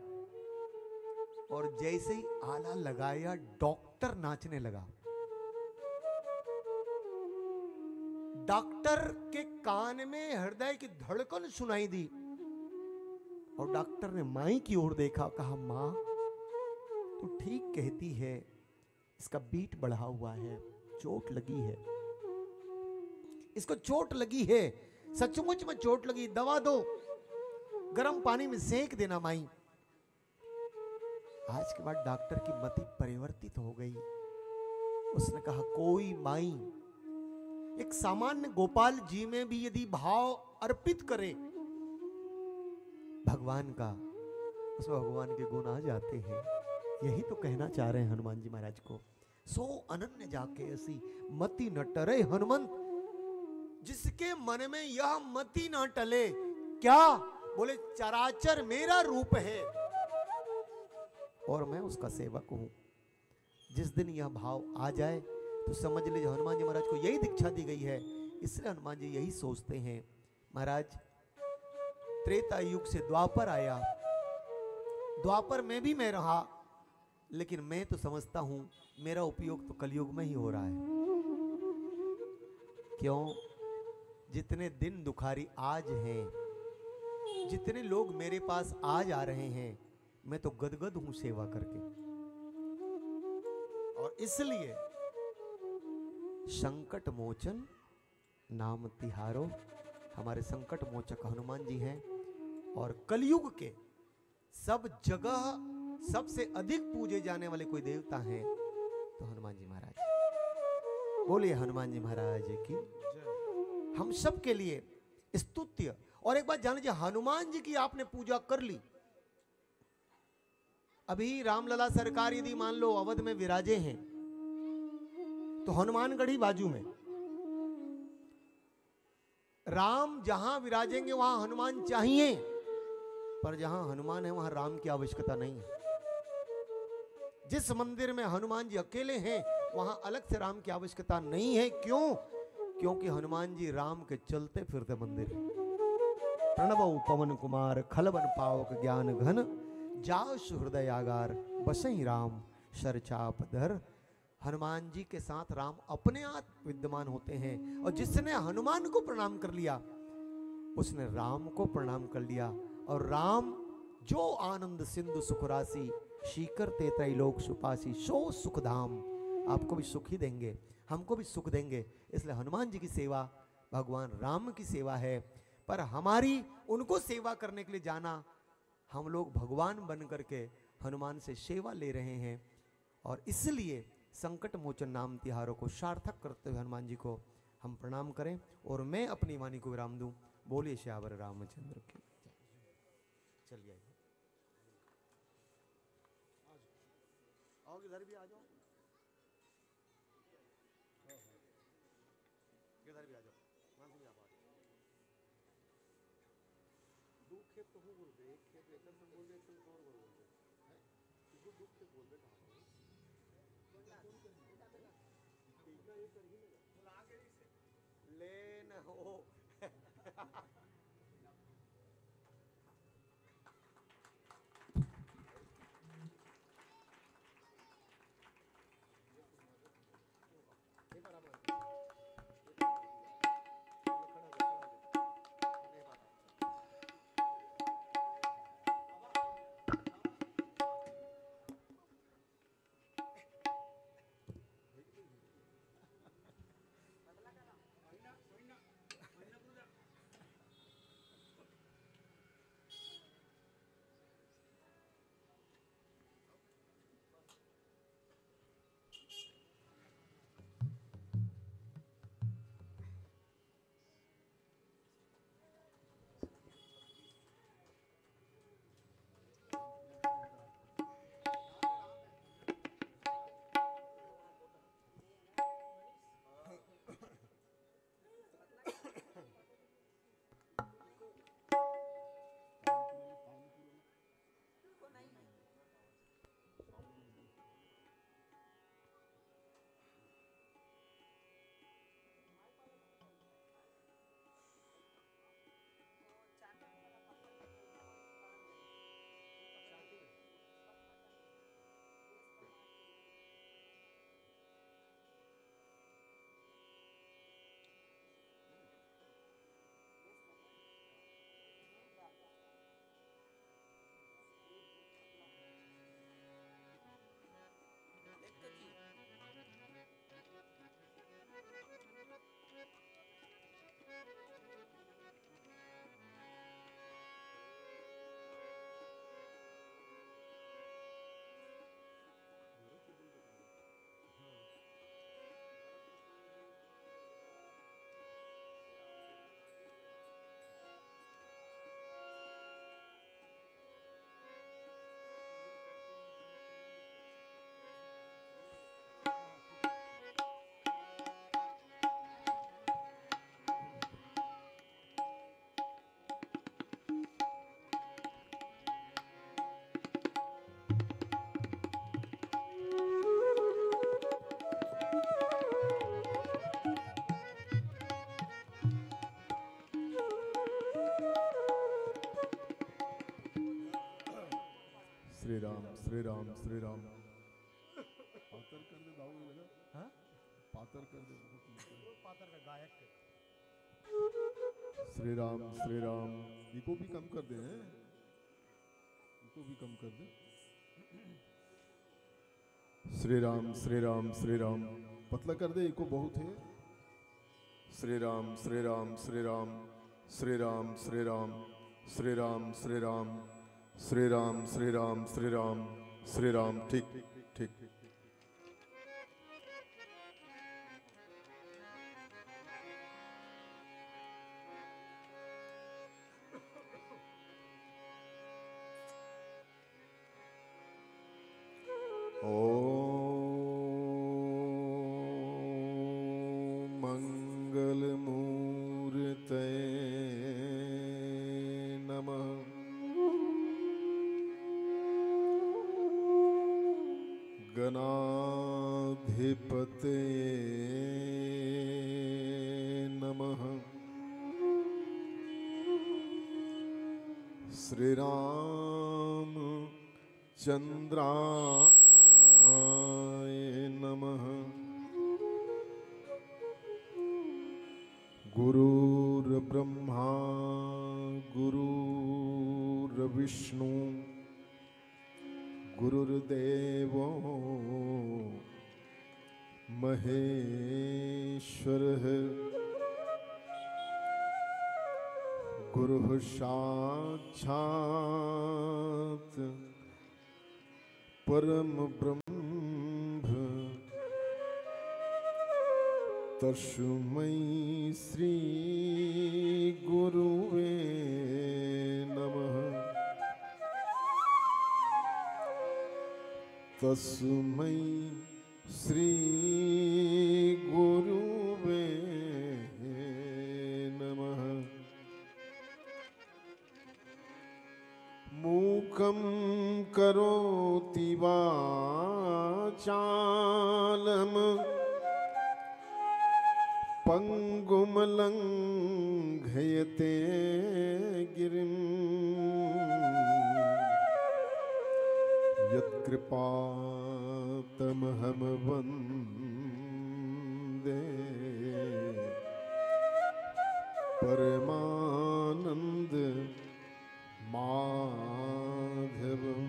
और जैसे ही आला लगाया, डॉक्टर नाचने लगा। डॉक्टर के कान में हृदय की धड़कन सुनाई दी और डॉक्टर ने माई की ओर देखा, कहा, "माँ, तू ठीक कहती है, इसका बीट बढ़ा हुआ है, चोट लगी है, इसको चोट लगी है, सचमुच में चोट लगी, दवा दो, गर्म पानी में सेंक देना माई।" आज के बाद डॉक्टर की मति परिवर्तित हो गई। उसने कहा, "कोई माई एक सामान्य गोपाल जी में भी यदि भाव अर्पित करे भगवान का, उसमें भगवान के गुण आ जाते हैं।" यही तो कहना चाह रहे हैं हनुमान जी महाराज को। "सो अनन्य जाके असी मति न टरे हनुमंत।" जिसके मन में यह मति ना टले, क्या? बोले, "चराचर मेरा रूप है और मैं उसका सेवक हूं।" जिस दिन यह भाव आ जाए तो समझ लीजिए हनुमान जी महाराज को यही दीक्षा दी गई है। इसलिए हनुमान जी यही सोचते हैं, महाराज, त्रेता युग से द्वापर आया, द्वापर में भी मैं रहा, लेकिन मैं तो समझता हूं मेरा उपयोग तो कलयुग में ही हो रहा है। क्यों? जितने दिन दुखारी आज हैं, जितने लोग मेरे पास आज आ रहे हैं, मैं तो गदगद हूं सेवा करके। और इसलिए संकट मोचन नाम तिहारो, हमारे संकट मोचक हनुमान जी हैं। और कलयुग के सब जगह सबसे अधिक पूजे जाने वाले कोई देवता हैं तो हनुमान जी महाराज। बोलिए हनुमान जी महाराज की। हम सबके लिए स्तुत्य। और एक बात जान लीजिए, हनुमान जी की आपने पूजा कर ली, अभी रामलला सरकार यदि मान लो अवध में विराजे हैं, तो हनुमानगढ़ी बाजू में, राम जहां विराजेंगे वहां हनुमान चाहिए, पर जहां हनुमान है वहां राम की आवश्यकता नहीं है। जिस मंदिर में हनुमान जी अकेले हैं, वहां अलग से राम की आवश्यकता नहीं है। क्यों? क्योंकि हनुमान जी राम के चलते फिरते मंदिर है। प्रणव पवन कुमार खलबन पावक ज्ञान घन, जासु हृदय आगार बसहि राम सरचाप धर। हनुमान जी के साथ राम अपने आप विद्यमान होते हैं, और जिसने हनुमान को प्रणाम कर लिया, उसने राम को प्रणाम कर लिया। और राम जो आनंद सिंधु सुख राशि, शीकर ते त्रैलोक सुपासी, सो सुख धाम। आपको भी सुख ही देंगे, हमको भी सुख देंगे। इसलिए हनुमान जी की सेवा भगवान राम की सेवा है, पर हमारी उनको सेवा करने के लिए जाना, हम लोग भगवान बन करके हनुमान से सेवा ले रहे हैं। और इसलिए संकट मोचन नाम तिहारों को सार्थक करते हुए हनुमान जी को हम प्रणाम करें। और मैं अपनी वाणी को विराम दूं। बोलिए सियावर रामचंद्र की। चलिए आइए। आओ, इधर भी आ जाओ। इधर भी आ जाओ। मान सिंह, आप आ जाओ। दो खेप तो हूँ बोल दे, एक खेप एक संग बोल दे, एक संग और बोल दे। हैं? दो, दो खेप बोल दे, कहाँ पर? इतना ये कर ही लेगा। लेन हो। श्री राम, श्री राम, श्री राम। पातर कर दे दाऊ, ये लगा? हाँ? पातर कर दे, बहुत नीचे। पातर का गायक के। श्री राम, श्री राम। इको भी कम कर दे, हैं? इको भी कम कर दे। श्री राम, श्री राम, श्री राम। पतला कर दे, इको बहुत है। श्री राम, श्री राम, श्री राम, श्री राम, श्री राम, श्री राम, श्री राम, श्री राम, श्री राम, श्री राम, श्री राम। ठीक, ठीक। ॐ मङ्गलमूर्तये नमः। गणाधिपतये नमः। श्री राम चंद्राय नमः। गुरुर्ब्रह्मा गुरुर्विष्णु गुरुर्देवो महेश्वरः। गुरुः साक्षात् परम ब्रह्म तस्मै श्री गुरुवे नमः। तस्मै श्री गुरुवे नमः। मूकं करोति वाचालं पंगुं लंघयते गिरिं। यत्कृपातमहं वन्दे परमानंद माधवम्।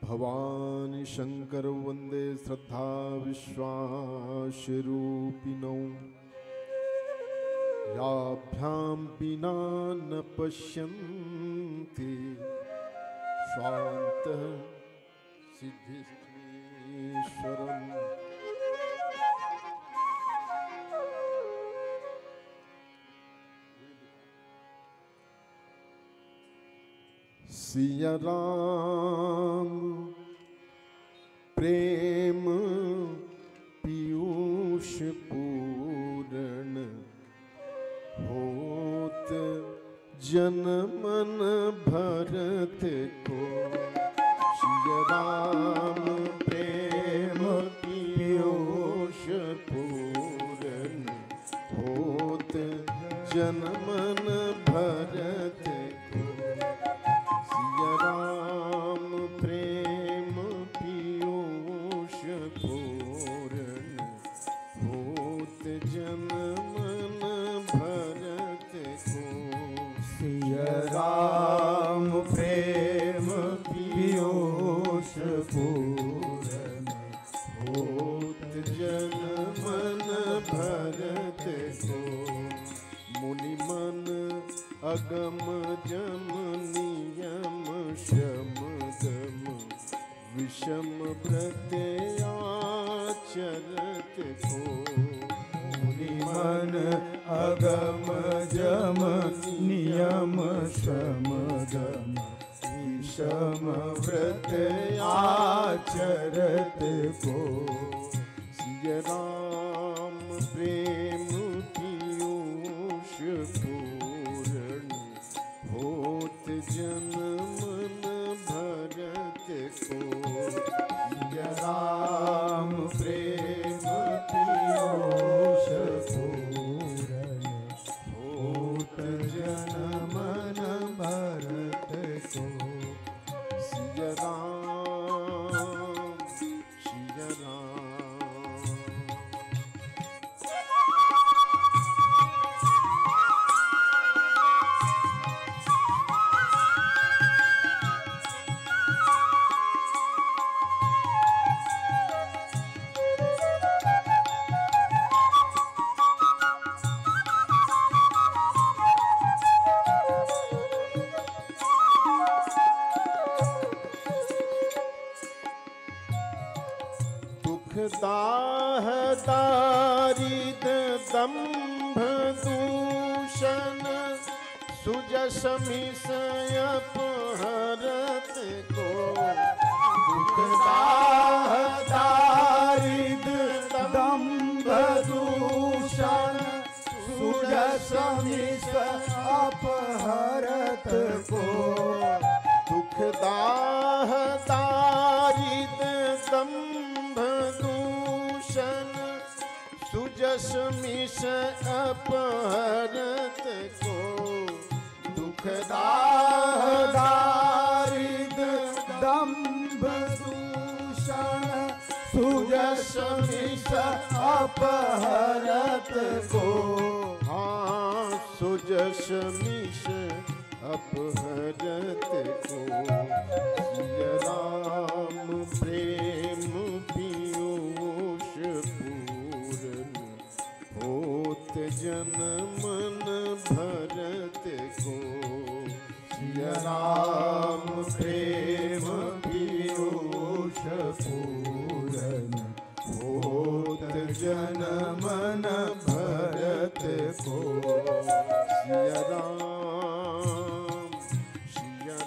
भवानी शंकर वंदे श्रद्धा विश्वास रूपिणौ। याभ्यां विना न पश्यन्ति स्वान्तः सिद्धिश्रीश्वरम्। सिया राम प्रेम पीयूष पूरण होत जन मन भरत को। सिया राम प्रेम पीयूष पूरण होत जन मन भरत को। सिया राम प्रेम पीयूष पूरण होत जन मन भरत को। सिया राम प्रेम पीयूष पूरण होत जन मन भरत को। मुनि मन अगम जम नियम शम दम विषम व्रत आचरत को। मुनि मन अगम जम नियम शम दम विषम व्रत आचरत को। सिया राम प्रेम पीयूष पूरण होत जन मन भरत को। सिया राम प्रेम पीयूष पूरण होत जन मन भरत को। सिया राम दाह दारिद दंभ दूषण, सुजस मिस अपहरत को। दुख दाह दारिद दंभ दूषण, सुजस मिस अपहरत को। दुख दाह दारिद दंभ दूषण, सुजस मिस अपहरत को। दुख दाह दारिद दंभ दूषण, सुजस मिस अपहरत को। हाँ, सुजस मिस अपहरत को। सिया राम प्रेम पीयूष पूरन, होत जन मन भरत को। सिया राम प्रेम पीयूष पूरन, होत जन मन भरत को। सिया राम, सिया राम।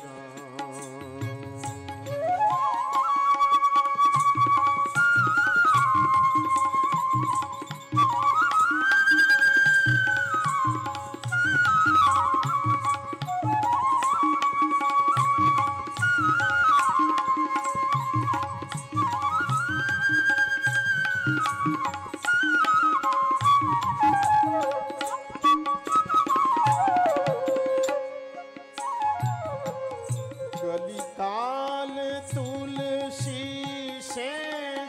कलिकाल तुलसी से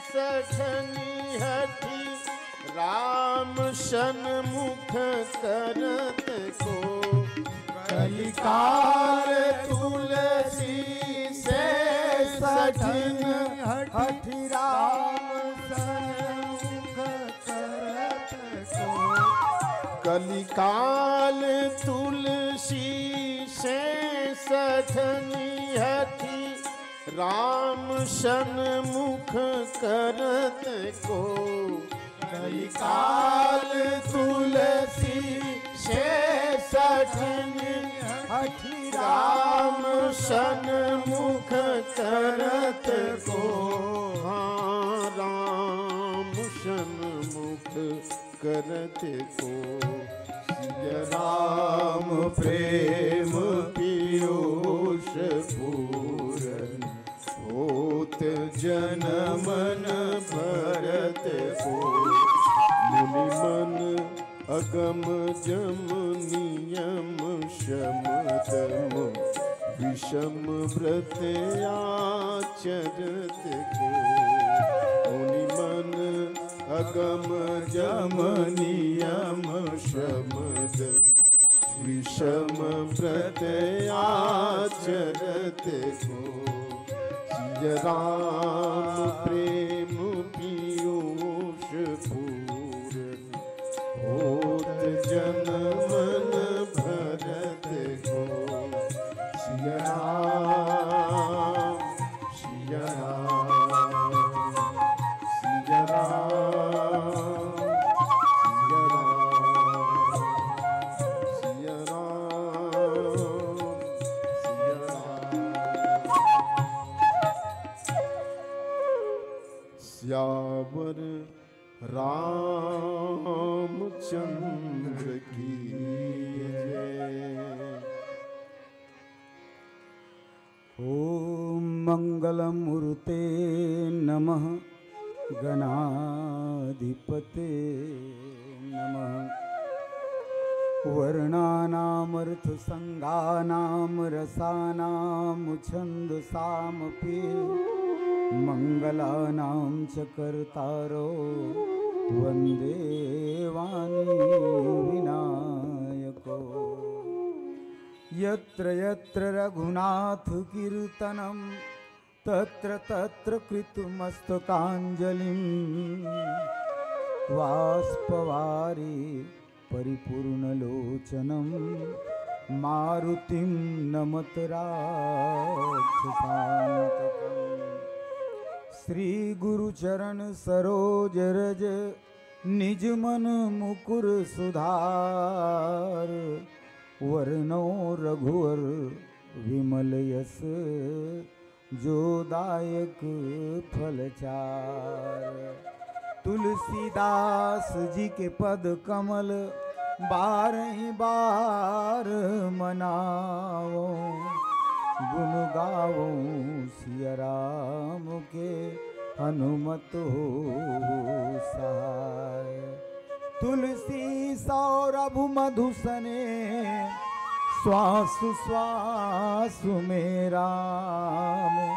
सठनी हठी, राम सन्मुख करत को। कलिकाल तुलसी से सठनी हठी, राम सन्मुख करत को। कलिकाल तुलसी से सठनी हठी, राम सन्मुख करत को। कलिकाल तुलसी से सठनी हठी, राम सन्मुख करत को। हाँ, राम सन्मुख करत को। सिया राम प्रेम पीयूष पूरन, होत जन मन भरत को। मुनि मन अगम जम नियम शम दम, विषम व्रत आचरत को। मुनि मन अगम जम नियम शम दम, विषम व्रत आचरत को। सिया राम प्रेम पीयूष पूरन, होत जन मन भरत को। सिया राम, सिया राम, सिया राम, सिया राम, सिया राम, सिया राम। सियावर रामचंद्र की जय। ॐ मंगलमूर्ते नमः, गणाधिपते नमः। वर्णानामर्थसंज्ञानां रसानां छन्दसामपि, मङ्गलानां च कर्तारो वन्दे वाणी विनायको। यत्र यत्र रघुनाथकीर्तनं तत्र तत्र कृतमस्तकाञ्जलिं। वाष्पवारि परिपूर्णलोचनं मारुतिं नमत राक्षसान्तकम्। श्री गुरु चरण सरोज रज, निज मन मुकुर सुधार। वरनौ रघुवर विमल यस, जो दायक फल चार। तुलसीदास जी के पद कमल बारह बार मनावो, गुण गावो सिया राम के, हनुमत हो सहाय। तुलसी सौरभ मधुसने, श्वास श्वास में राम।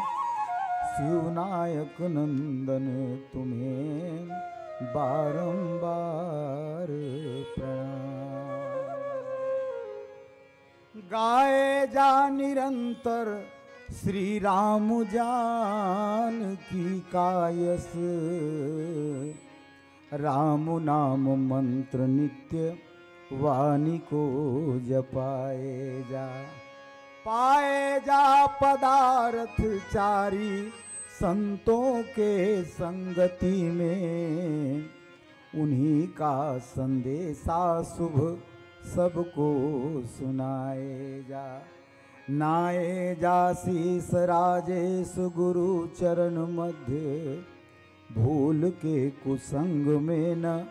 शिवनायक नंदन तुम्हें बारंबार प्रणाम। गाए जा निरंतर श्री राम जानकी का यश। राम नाम मंत्र नित्य वाणी को जपाए जा। पाए जा पदार्थ चारी संतों के संगति में। उन्हीं का संदेशा शुभ सबको सुनाए जा। नाए जा शीश राजेश गुरु चरण मध्य, भूल के कुसंग में न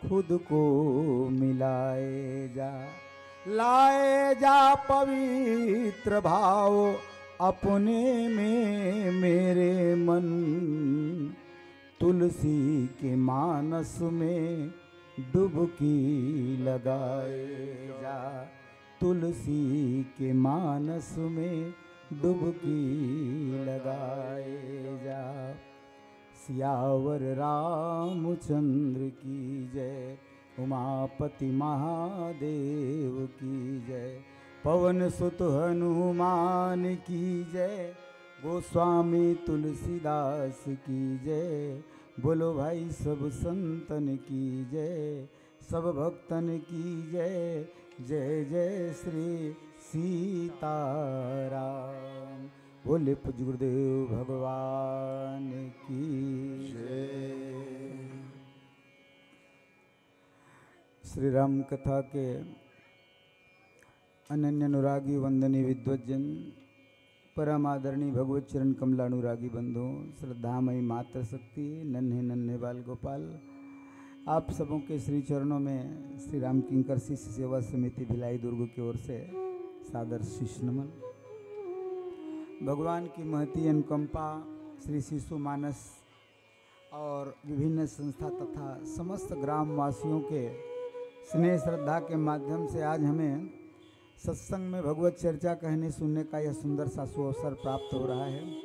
खुद को मिलाए जा। लाए जा पवित्र भाव अपने में मेरे मन, तुलसी के मानस में डुबकी लगाए जा। तुलसी के मानस में डुबकी लगाए जा। सियावर रामचंद्र की जय, उमापति महादेव की जय, पवन सुत हनुमान की जय, गोस्वामी तुलसीदास की जय। बोलो भाई सब संतन की जय, सब भक्तन की जय। जय जय श्री सीताराम। बोले पूज्य गुरुदेव भगवान की जय। श्री राम कथा के अनन्य अनुरागी वंदनीय विद्वज्जन, परम आदरणीय भगवत चरण कमलानुरागी बंधु, श्रद्धामयी मातृ शक्ति, नन्हे नन्हे बाल गोपाल, आप सबों के श्री चरणों में श्री राम किंकर शिष्य सेवा समिति भिलाई दुर्ग की ओर से सादर शीश नमन। भगवान की महती अनुकंपा, श्री शिशु मानस और विभिन्न संस्था तथा समस्त ग्रामवासियों के स्नेह श्रद्धा के माध्यम से आज हमें सत्संग में भगवत चर्चा कहने सुनने का यह सुंदर सा सुअवसर प्राप्त हो रहा है।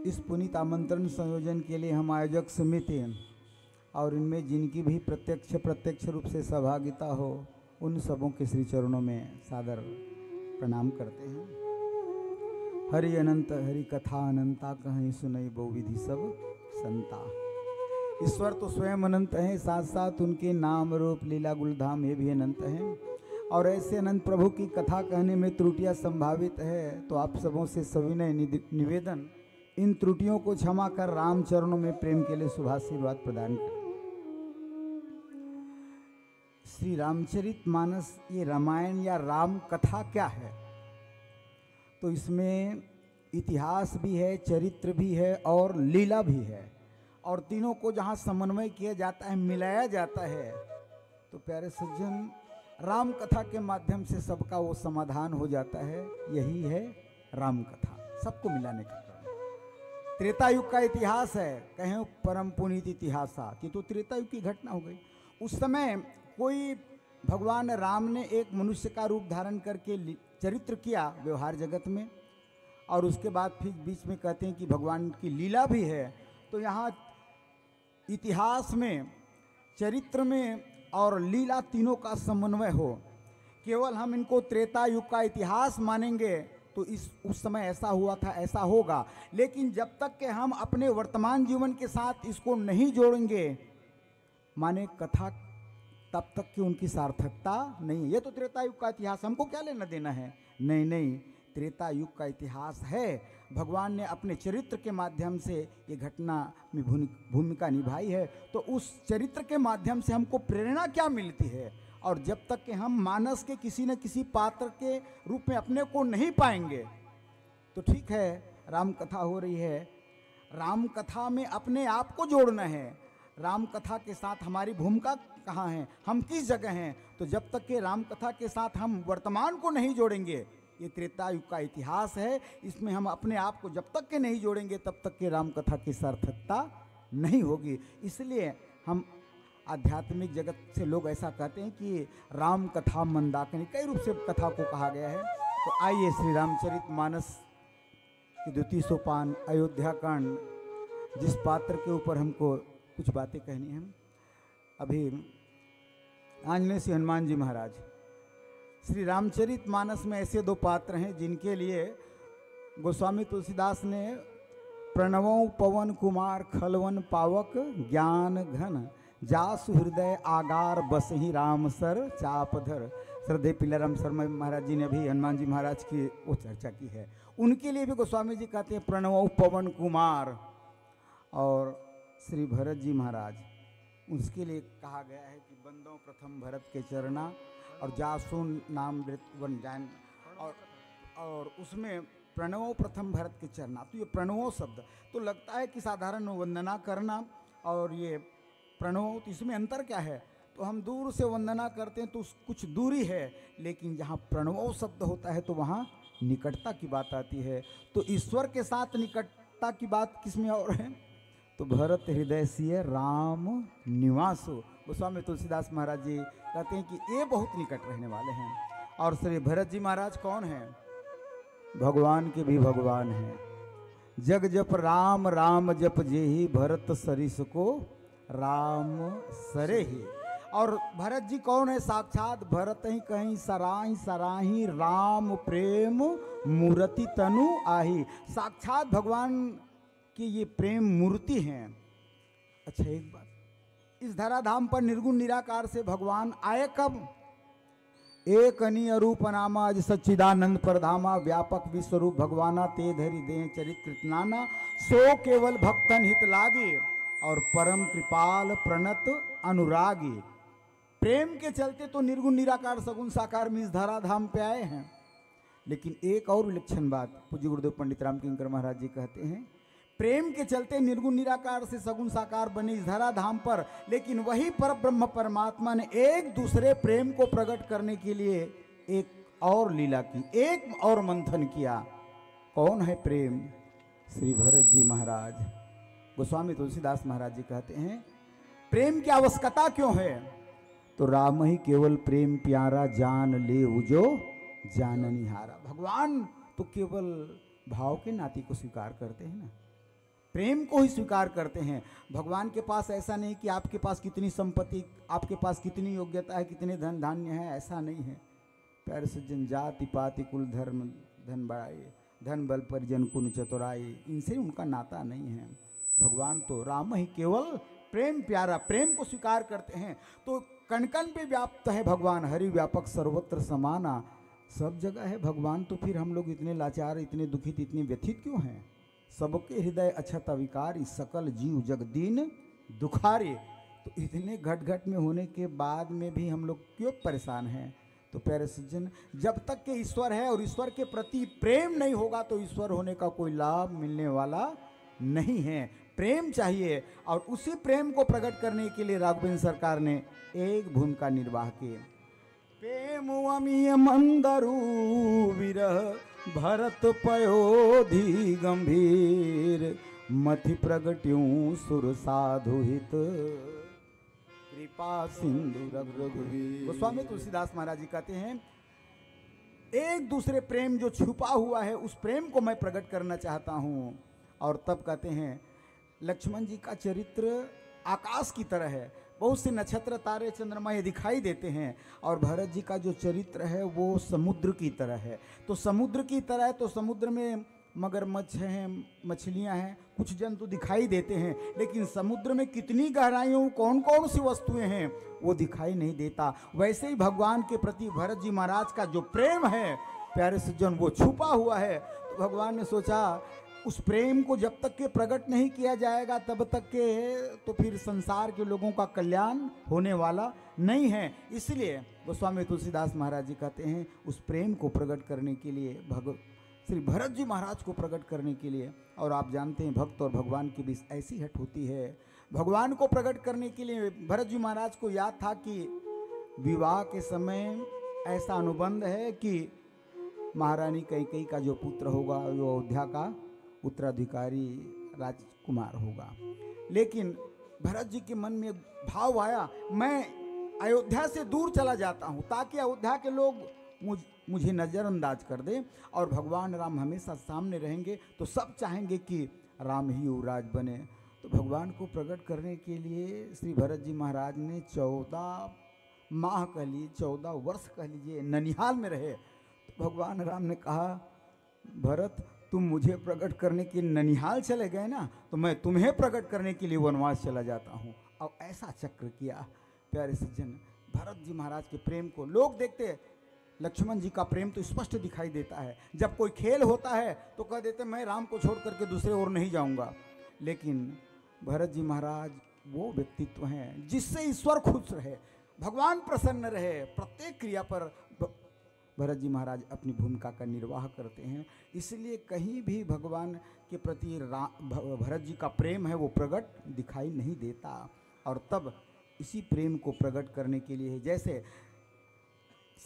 इस पुनीत आमंत्रण संयोजन के लिए हम आयोजक समिति और इनमें जिनकी भी प्रत्यक्ष प्रत्यक्ष रूप से सहभागिता हो, उन सबों के श्री चरणों में सादर प्रणाम करते हैं। हरि अनंत हरि कथा अनंता, कहीं सुनई बहु विधि सब संता। ईश्वर तो स्वयं अनंत हैं, साथ साथ उनके नाम रूप लीला गुणधाम ये भी अनंत हैं। और ऐसे अनंत प्रभु की कथा कहने में त्रुटियां संभावित है, तो आप सबों से सविनय निदि-, निवेदन, इन त्रुटियों को क्षमा कर राम चरणों में प्रेम के लिए शुभाशीर्वाद प्रदान करें। श्री रामचरित मानस, ये रामायण या राम कथा क्या है? तो इसमें इतिहास भी है, चरित्र भी है और लीला भी है, और तीनों को जहाँ समन्वय किया जाता है, मिलाया जाता है, तो प्यारे सज्जन, राम कथा के माध्यम से सबका वो समाधान हो जाता है। यही है राम कथा, सबको मिलाने का कारण। त्रेता युग का इतिहास है, कहें परम पुनीत इतिहास था, ये तो त्रेता युग की घटना हो गई। उस समय कोई भगवान राम ने एक मनुष्य का रूप धारण करके लि-, चरित्र किया व्यवहार जगत में, और उसके बाद फिर बीच में कहते हैं कि भगवान की लीला भी है। तो यहाँ इतिहास में, चरित्र में और लीला तीनों का समन्वय हो। केवल हम इनको त्रेता युग का इतिहास मानेंगे तो इस, उस समय ऐसा हुआ था, ऐसा होगा, लेकिन जब तक कि हम अपने वर्तमान जीवन के साथ इसको नहीं जोड़ेंगे, माने कथा, तब तक की उनकी सार्थकता नहीं है। ये तो त्रेता युग का इतिहास, हमको क्या लेना देना है? नहीं, नहीं, त्रेता युग का इतिहास है। भगवान ने अपने चरित्र के माध्यम से ये घटना में भूमि-, भूमिका निभाई है। तो उस चरित्र के माध्यम से हमको प्रेरणा क्या मिलती है? और जब तक कि हम मानस के किसी न किसी पात्र के रूप में अपने को नहीं पाएंगे, तो ठीक है, राम कथा हो रही है, राम कथा में अपने आप को जोड़ना है। राम कथा के साथ हमारी भूमिका कहाँ है, हम किस जगह हैं? तो जब तक के राम कथा के साथ हम वर्तमान को नहीं जोड़ेंगे, ये त्रेता युग का इतिहास है, इसमें हम अपने आप को जब तक के नहीं जोड़ेंगे, तब तक के राम कथा की सार्थकता नहीं होगी। इसलिए हम आध्यात्मिक जगत से लोग ऐसा कहते हैं कि राम कथा मंदाकिनी, कई रूप से कथा को कहा गया है। तो आइए, श्री रामचरित मानस की द्वितीय सोपान अयोध्या कांड, जिस पात्र के ऊपर हमको कुछ बातें कहनी है, अभी आंजनेय श्री हनुमान जी महाराज, श्री रामचरित मानस में ऐसे दो पात्र हैं जिनके लिए गोस्वामी तुलसीदास ने प्रणवो पवन कुमार खलवन पावक ज्ञान घन जासु हृदय आगार बसही राम सर चाप धर। श्रद्धेय पीलाराम शर्मा महाराज जी ने भी हनुमान जी महाराज की वो चर्चा की है। उनके लिए भी गोस्वामी जी कहते हैं प्रणवो पवन कुमार। और श्री भरत जी महाराज, उसके लिए कहा गया है कि बंदो प्रथम भरत के चरणा और जासु नाम वृत वन जान। और, और उसमें प्रणवो प्रथम भरत के चरणा, तो ये प्रणवो शब्द तो लगता है कि साधारण वंदना करना, और ये प्रणवो, तो इसमें अंतर क्या है? तो हम दूर से वंदना करते हैं तो उस-, कुछ दूरी है, लेकिन जहाँ प्रणवो शब्द होता है तो वहाँ निकटता की बात आती है। तो ईश्वर के साथ निकटता की बात किसमें और है? तो भरत हृदय सिय राम निवासो। गोस्वामी तुलसीदास महाराज जी कहते हैं कि ये बहुत निकट रहने वाले हैं। और श्री भरत जी महाराज कौन हैं? भगवान के भी भगवान हैं। जग जप राम राम जप जेहि भरत सरिस को राम सरे ही। और भरत जी कौन है? साक्षात भरत ही कहीं सराही सराही राम प्रेम मूर्ति तनु आही। साक्षात भगवान की ये प्रेम मूर्ति हैं। अच्छा, एक बात, इस धराधाम पर निर्गुण निराकार से भगवान आए कब? एक अनीय रूप नामा अज सच्चिदानंद परधामा, व्यापक विश्वरूप भगवाना ते धरि दें चरित कृतनाना, सो केवल भक्तन हित लागी और परम कृपाल प्रणत अनुरागी। प्रेम के चलते तो निर्गुण निराकार सगुण साकार में इस धराधाम पे आए हैं। लेकिन एक और विलक्षण बात पूज्य गुरुदेव पंडित राम किंकर महाराज जी कहते हैं, प्रेम के चलते निर्गुण निराकार से सगुण साकार बने इस धराधाम पर, लेकिन वही पर ब्रह्म परमात्मा ने एक दूसरे प्रेम को प्रकट करने के लिए एक और लीला की, एक और मंथन किया। कौन है प्रेम? श्री भरत जी महाराज। गोस्वामी तुलसीदास महाराज जी कहते हैं, प्रेम की आवश्यकता क्यों है? तो राम ही केवल प्रेम प्यारा, जान ले उजो जाननिहारा। भगवान तो केवल भाव के नाते को स्वीकार करते हैं ना, प्रेम को ही स्वीकार करते हैं। भगवान के पास ऐसा नहीं कि आपके पास कितनी संपत्ति, आपके पास कितनी योग्यता है, कितने धन धान्य है, ऐसा नहीं है। प्यारे सज्जन, जाति पाति कुल धर्म धन बड़ाई, धन बल परिजन कुन चतुराई, इनसे उनका नाता नहीं है। भगवान तो राम ही केवल प्रेम प्यारा, प्रेम को स्वीकार करते हैं। तो कण कण पे व्याप्त है भगवान, हरि व्यापक सर्वत्र समाना, सब जगह है भगवान। तो फिर हम लोग इतने लाचार, इतने दुखित, इतने व्यथित क्यों हैं? सबके हृदय अछत विकारी, सकल जीव जग दीन दुखारे। तो इतने घट घट में होने के बाद में भी हम लोग क्यों परेशान हैं? तो प्यारे सज्जन, जब तक के ईश्वर है और ईश्वर के प्रति प्रेम नहीं होगा तो ईश्वर होने का कोई लाभ मिलने वाला नहीं है। प्रेम चाहिए और उसी प्रेम को प्रकट करने के लिए राघवेंद्र सरकार ने एक भूमिका निर्वाह की। प्रेम अमिय मंदरू विरह भरत पयोधि गंभीर, मथि प्रगट्यूं सुर साधु हित कृपा सिंधु रघुवीर। गोस्वामी तुलसीदास महाराज जी कहते हैं, एक दूसरे प्रेम जो छुपा हुआ है, उस प्रेम को मैं प्रकट करना चाहता हूँ। और तब कहते हैं, लक्ष्मण जी का चरित्र आकाश की तरह है, बहुत से नक्षत्र, तारे, चंद्रमा ये दिखाई देते हैं, और भरत जी का जो चरित्र है वो समुद्र की तरह है। तो समुद्र की तरह है, तो समुद्र में मगरमच्छ हैं, मछलियां हैं, कुछ जंतु दिखाई देते हैं, लेकिन समुद्र में कितनी गहराइयों, कौन कौन सी वस्तुएं हैं, वो दिखाई नहीं देता। वैसे ही भगवान के प्रति भरत जी महाराज का जो प्रेम है, प्यारे सज्जन, वो छुपा हुआ है। भगवान ने सोचा, उस प्रेम को जब तक के प्रकट नहीं किया जाएगा, तब तक के तो फिर संसार के लोगों का कल्याण होने वाला नहीं है। इसलिए गोस्वामी तुलसीदास महाराज जी कहते हैं, उस प्रेम को प्रकट करने के लिए भग श्री भरत जी महाराज को प्रकट करने के लिए। और आप जानते हैं, भक्त और भगवान के बीच ऐसी हट होती है। भगवान को प्रकट करने के लिए भरत जी महाराज को याद था कि विवाह के समय ऐसा अनुबंध है कि महारानी कैकेयी का जो पुत्र होगा, वो अयोध्या का उत्तराधिकारी राजकुमार होगा। लेकिन भरत जी के मन में भाव आया, मैं अयोध्या से दूर चला जाता हूँ, ताकि अयोध्या के लोग मुझ मुझे नज़रअंदाज कर दें और भगवान राम हमेशा सामने रहेंगे, तो सब चाहेंगे कि राम ही युवराज बने। तो भगवान को प्रकट करने के लिए श्री भरत जी महाराज ने चौदह माह कह लीजिए, चौदह वर्ष कह लीजिए, ननिहाल में रहे। तो भगवान राम ने कहा, भरत, तुम मुझे प्रकट करने के ननिहाल चले गए ना, तो मैं तुम्हें प्रकट करने के लिए वनवास चला जाता हूँ। अब ऐसा चक्र किया। प्यारे सज्जन, भरत जी महाराज के प्रेम को लोग देखते, लक्ष्मण जी का प्रेम तो स्पष्ट दिखाई देता है। जब कोई खेल होता है तो कह देते, मैं राम को छोड़ करके दूसरे ओर नहीं जाऊंगा। लेकिन भरत जी महाराज वो व्यक्तित्व हैं जिससे ईश्वर खुश रहे, भगवान प्रसन्न रहे। प्रत्येक क्रिया पर भ- भरत जी महाराज अपनी भूमिका का निर्वाह करते हैं। इसलिए कहीं भी भगवान के प्रति रा- भ- भरत जी का प्रेम है, वो प्रकट दिखाई नहीं देता। और तब इसी प्रेम को प्रकट करने के लिए, जैसे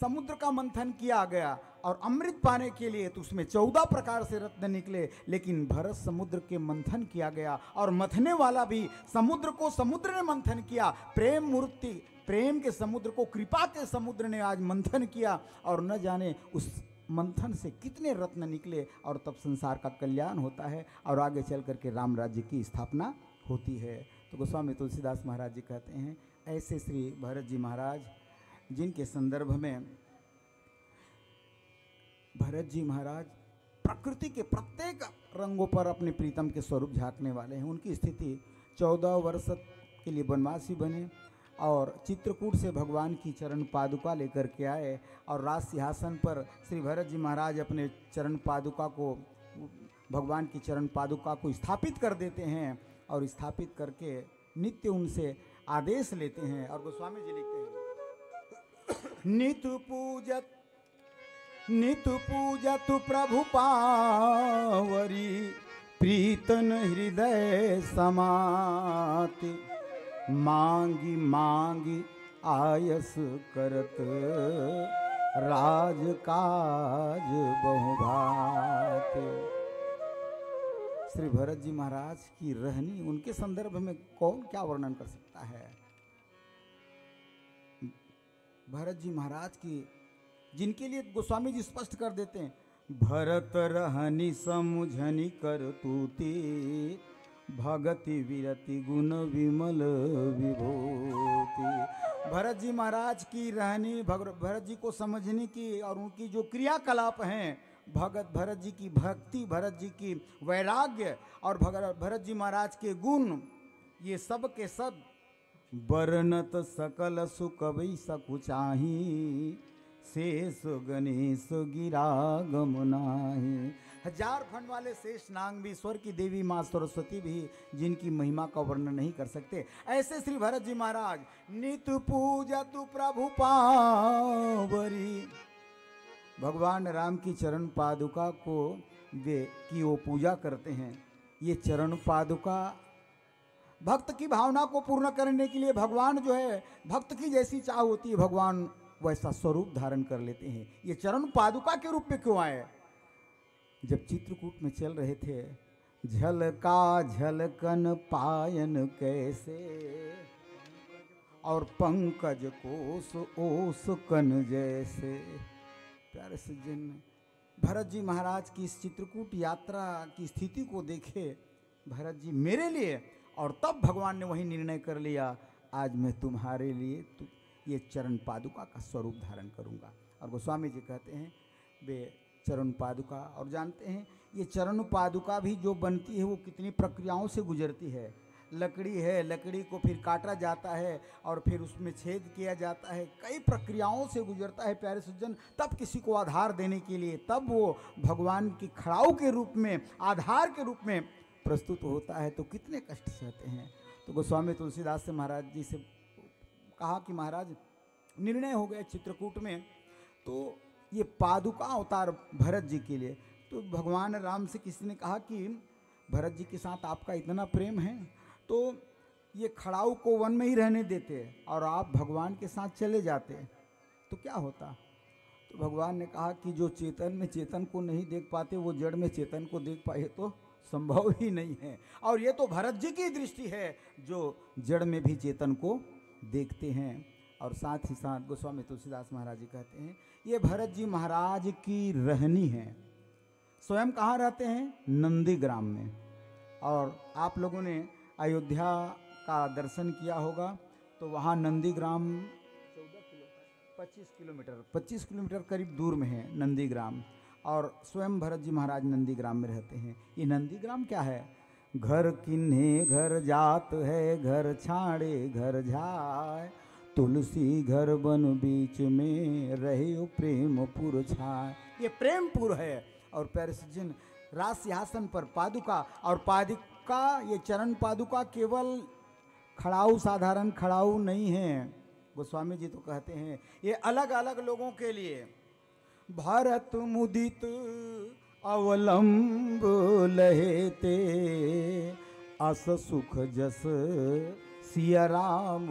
समुद्र का मंथन किया गया और अमृत पाने के लिए तो उसमें चौदह प्रकार से रत्न निकले, लेकिन भरत समुद्र के मंथन किया गया और मथने वाला भी समुद्र को समुद्र ने मंथन किया। प्रेम मूर्ति, प्रेम के समुद्र को कृपा के समुद्र ने आज मंथन किया और न जाने उस मंथन से कितने रत्न निकले और तब संसार का कल्याण होता है और आगे चल करके राम राज्य की स्थापना होती है। तो गोस्वामी तुलसीदास महाराज जी कहते हैं, ऐसे श्री भरत जी महाराज, जिनके संदर्भ में भरत जी महाराज प्रकृति के प्रत्येक रंगों पर अपने प्रीतम के स्वरूप झांकने वाले हैं, उनकी स्थिति चौदह वर्ष के लिए वनवासी बने और चित्रकूट से भगवान की चरण पादुका लेकर के आए और राज सिंहासन पर श्री भरत जी महाराज अपने चरण पादुका को, भगवान की चरण पादुका को स्थापित कर देते हैं और स्थापित करके नित्य उनसे आदेश लेते हैं। और गोस्वामी जी लिखते हैं, नित पूजत नित पूजत प्रभु पावरी, प्रीतन हृदय समात, मांगी मांगी आयस करत, राज काज बहुभात। श्री भरत जी महाराज की रहनी, उनके संदर्भ में कौन क्या वर्णन कर सकता है? भरत जी महाराज की, जिनके लिए गोस्वामी जी स्पष्ट कर देते हैं, भरत रहनी समुझनी करतूती, भगति विरति गुण विमल विभूति। भरत जी महाराज की रहनी, भगर- भरत जी को समझने की और उनकी जो क्रियाकलाप हैं, भगत भरत जी की भक्ति, भरत जी की वैराग्य और भगर- भरत जी महाराज के गुण, ये सब के सब बरनत सकल सुख वै सकुचाही, शेष गणेश गिरा गम नाही। हजार फण वाले शेष नाग भी, स्वर की देवी माँ सरस्वती भी जिनकी महिमा का वर्णन नहीं कर सकते, ऐसे श्री भरत जी महाराज नित पूजत प्रभु पावरी। भगवान राम की चरण पादुका को वे, की वो पूजा करते हैं। ये चरण पादुका भक्त की भावना को पूर्ण करने के लिए भगवान जो है, भक्त की जैसी चाह होती है, भगवान वैसा स्वरूप धारण कर लेते हैं। ये चरण पादुका के रूप में क्यों आए? जब चित्रकूट में चल रहे थे, झलका झलकन पायन कैसे, और पंकज कोस ओस कन जैसे। प्यारे सज्जन, भरत जी महाराज की इस चित्रकूट यात्रा की स्थिति को देखे भरत जी मेरे लिए, और तब भगवान ने वही निर्णय कर लिया, आज मैं तुम्हारे लिए तु, ये चरण पादुका का स्वरूप धारण करूंगा। और गोस्वामी जी कहते हैं, वे चरण पादुका, और जानते हैं, ये चरण पादुका भी जो बनती है, वो कितनी प्रक्रियाओं से गुजरती है। लकड़ी है, लकड़ी को फिर काटा जाता है और फिर उसमें छेद किया जाता है, कई प्रक्रियाओं से गुजरता है प्यारे सज्जन, तब किसी को आधार देने के लिए, तब वो भगवान की खड़ाऊ के रूप में, आधार के रूप में प्रस्तुत होता है। तो कितने कष्ट सहते हैं। तो गोस्वामी तुलसीदास से महाराज जी से कहा कि महाराज, निर्णय हो गया चित्रकूट में, तो ये पादुका अवतार भरत जी के लिए। तो भगवान राम से किसी ने कहा कि भरत जी के साथ आपका इतना प्रेम है, तो ये खड़ाऊ को वन में ही रहने देते और आप भगवान के साथ चले जाते, तो क्या होता? तो भगवान ने कहा कि जो चेतन में चेतन को नहीं देख पाते, वो जड़ में चेतन को देख पाए, तो संभव ही नहीं है। और ये तो भरत जी की दृष्टि है, जो जड़ में भी चेतन को देखते हैं। और साथ ही साथ गोस्वामी तुलसीदास महाराज जी कहते हैं, ये भरत जी महाराज की रहनी है। स्वयं कहाँ रहते हैं? नंदीग्राम में। और आप लोगों ने अयोध्या का दर्शन किया होगा, तो वहाँ नंदीग्राम पच्चीस किलोमीटर, पच्चीस किलोमीटर करीब दूर में है नंदीग्राम। और स्वयं भरत जी महाराज नंदीग्राम में रहते हैं। ये नंदीग्राम क्या है? घर किन्हे घर जात है, घर छाड़े घर जाय, तुलसी घर बन बीच में, रहे प्रेमपुर छाय। ये प्रेमपुर है। और प्यारे सज्जन, राज सिंहासन पर पादुका, और पादुका, ये चरण पादुका केवल खड़ाऊ, साधारण खड़ाऊ नहीं है। गोस्वामी जी तो कहते हैं, ये अलग अलग लोगों के लिए। भरत मुदित अवलंब लहे ते, अस सुख जस सिया राम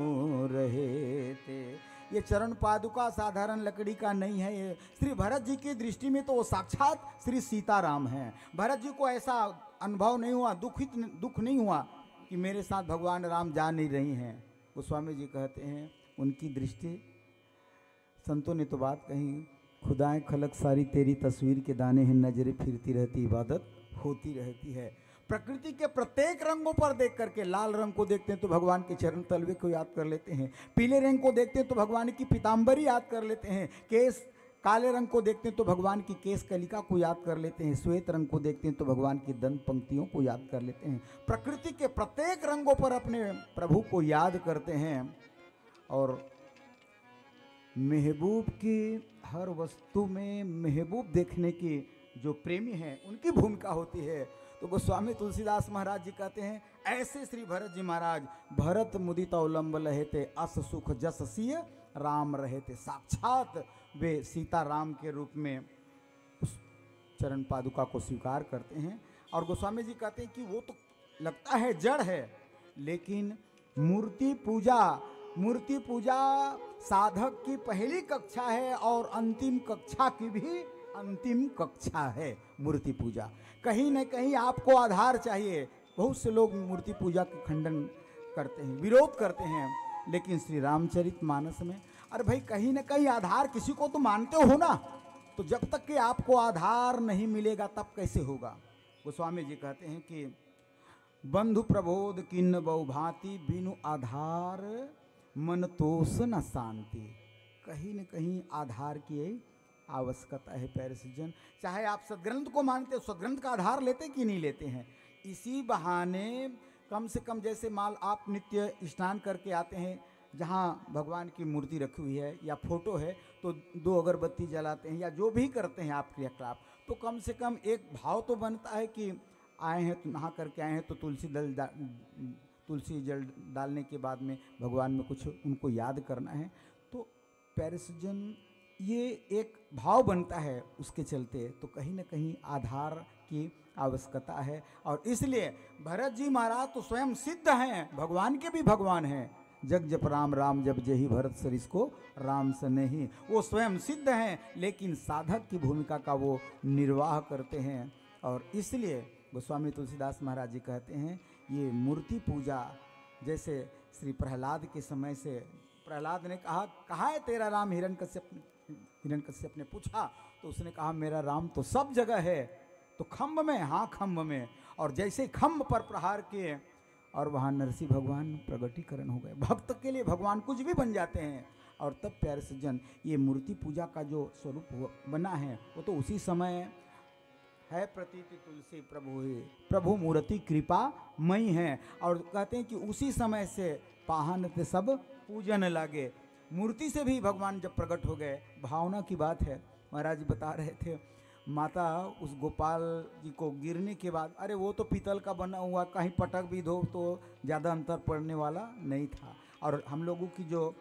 रहे ते। ये चरण पादुका साधारण लकड़ी का नहीं है। ये श्री भरत जी की दृष्टि में तो वो साक्षात श्री सीताराम हैं। भरत जी को ऐसा अनुभव नहीं हुआ, दुखित, दुख नहीं हुआ कि मेरे साथ भगवान राम जा नहीं रही हैं। गोस्वामी जी कहते हैं, उनकी दृष्टि, संतों ने तो बात कही, खुदाएं खलक सारी तेरी तस्वीर के दाने हैं, नजरें फिरती रहती, इबादत होती रहती है। प्रकृति के प्रत्येक रंगों पर देख करके, लाल रंग को देखते हैं तो भगवान के चरण तलवे को याद कर लेते हैं, पीले रंग को देखते हैं तो भगवान की पीताम्बरी याद कर लेते हैं, केस, काले रंग को देखते हैं तो भगवान की केस कलिका को याद कर लेते हैं, श्वेत रंग को देखते हैं तो भगवान की दंत पंक्तियों को याद कर लेते हैं। प्रकृति के प्रत्येक रंगों पर अपने प्रभु को याद करते हैं। और महबूब की हर वस्तु में महबूब देखने की जो प्रेमी हैं, उनकी भूमिका होती है। तो गोस्वामी तुलसीदास महाराज जी कहते हैं, ऐसे श्री भरत जी महाराज, भरत मुदित अवलंब लहे ते, अस सुख जस सिय राम रहे ते। साक्षात वे सीता राम के रूप में उस चरण पादुका को स्वीकार करते हैं। और गोस्वामी जी कहते हैं कि वो तो लगता है जड़ है, लेकिन मूर्ति पूजा, मूर्ति पूजा साधक की पहली कक्षा है और अंतिम कक्षा की भी अंतिम कक्षा है मूर्ति पूजा। कहीं न कहीं आपको आधार चाहिए। बहुत से लोग मूर्ति पूजा के खंडन करते हैं, विरोध करते हैं, लेकिन श्री रामचरित मानस में, अरे भाई, कहीं ना कहीं आधार किसी को तो मानते हो ना, तो जब तक कि आपको आधार नहीं मिलेगा तब कैसे होगा? गोस्वामी जी कहते हैं कि बंधु प्रबोध किन्न बहुभांति, बिनु आधार मन तोष न शांति। कहीं न कहीं आधार की आवश्यकता है प्यारे सज्जन। चाहे आप सदग्रंथ को मानते हो, सदग्रंथ का आधार लेते कि नहीं लेते हैं? इसी बहाने कम से कम, जैसे मान आप नित्य स्नान करके आते हैं, जहाँ भगवान की मूर्ति रखी हुई है या फोटो है, तो दो अगरबत्ती जलाते हैं या जो भी करते हैं आप क्रियाकलाप, तो कम से कम एक भाव तो बनता है कि आए हैं तो नहा करके आए हैं, तो तुलसी दल डा-, तुलसी जल डालने के बाद में भगवान में कुछ उनको याद करना है। तो प्यारे सज्जन, ये एक भाव बनता है, उसके चलते तो कहीं ना कहीं आधार की आवश्यकता है। और इसलिए भरत जी महाराज तो स्वयं सिद्ध हैं, भगवान के भी भगवान हैं। जग जप राम राम जप, जेहि भरत सरिस को राम सनेही। वो स्वयं सिद्ध हैं, लेकिन साधक की भूमिका का वो निर्वाह करते हैं। और इसलिए गोस्वामी तुलसीदास महाराज जी कहते हैं, ये मूर्ति पूजा, जैसे श्री प्रहलाद के समय से, प्रहलाद ने कहा, "कहाँ है तेरा राम?" हिरण्यकश्यप, हिरण्यकश्यप ने पूछा, तो उसने कहा, "मेरा राम तो सब जगह है।" तो खम्भ में, हाँ, खम्भ में। और जैसे खम्भ पर प्रहार किए और वहाँ नरसिंह भगवान प्रगटीकरण हो गए। भक्त के लिए भगवान कुछ भी बन जाते हैं। और तब प्यारे सज्जन, ये मूर्ति पूजा का जो स्वरूप हुआ, बना है, वो तो उसी समय है प्रतीति तुलसी प्रभु ही, प्रभु मूर्ति कृपा मई है। और कहते हैं कि उसी समय से पाहन ते सब पूजन लागे। मूर्ति से भी भगवान जब प्रकट हो गए, भावना की बात है। महाराज जी बता रहे थे, माता उस गोपाल जी को गिरने के बाद, अरे वो तो पीतल का बना हुआ, कहीं पटक भी दो तो ज़्यादा अंतर पड़ने वाला नहीं था। और हम लोगों की जो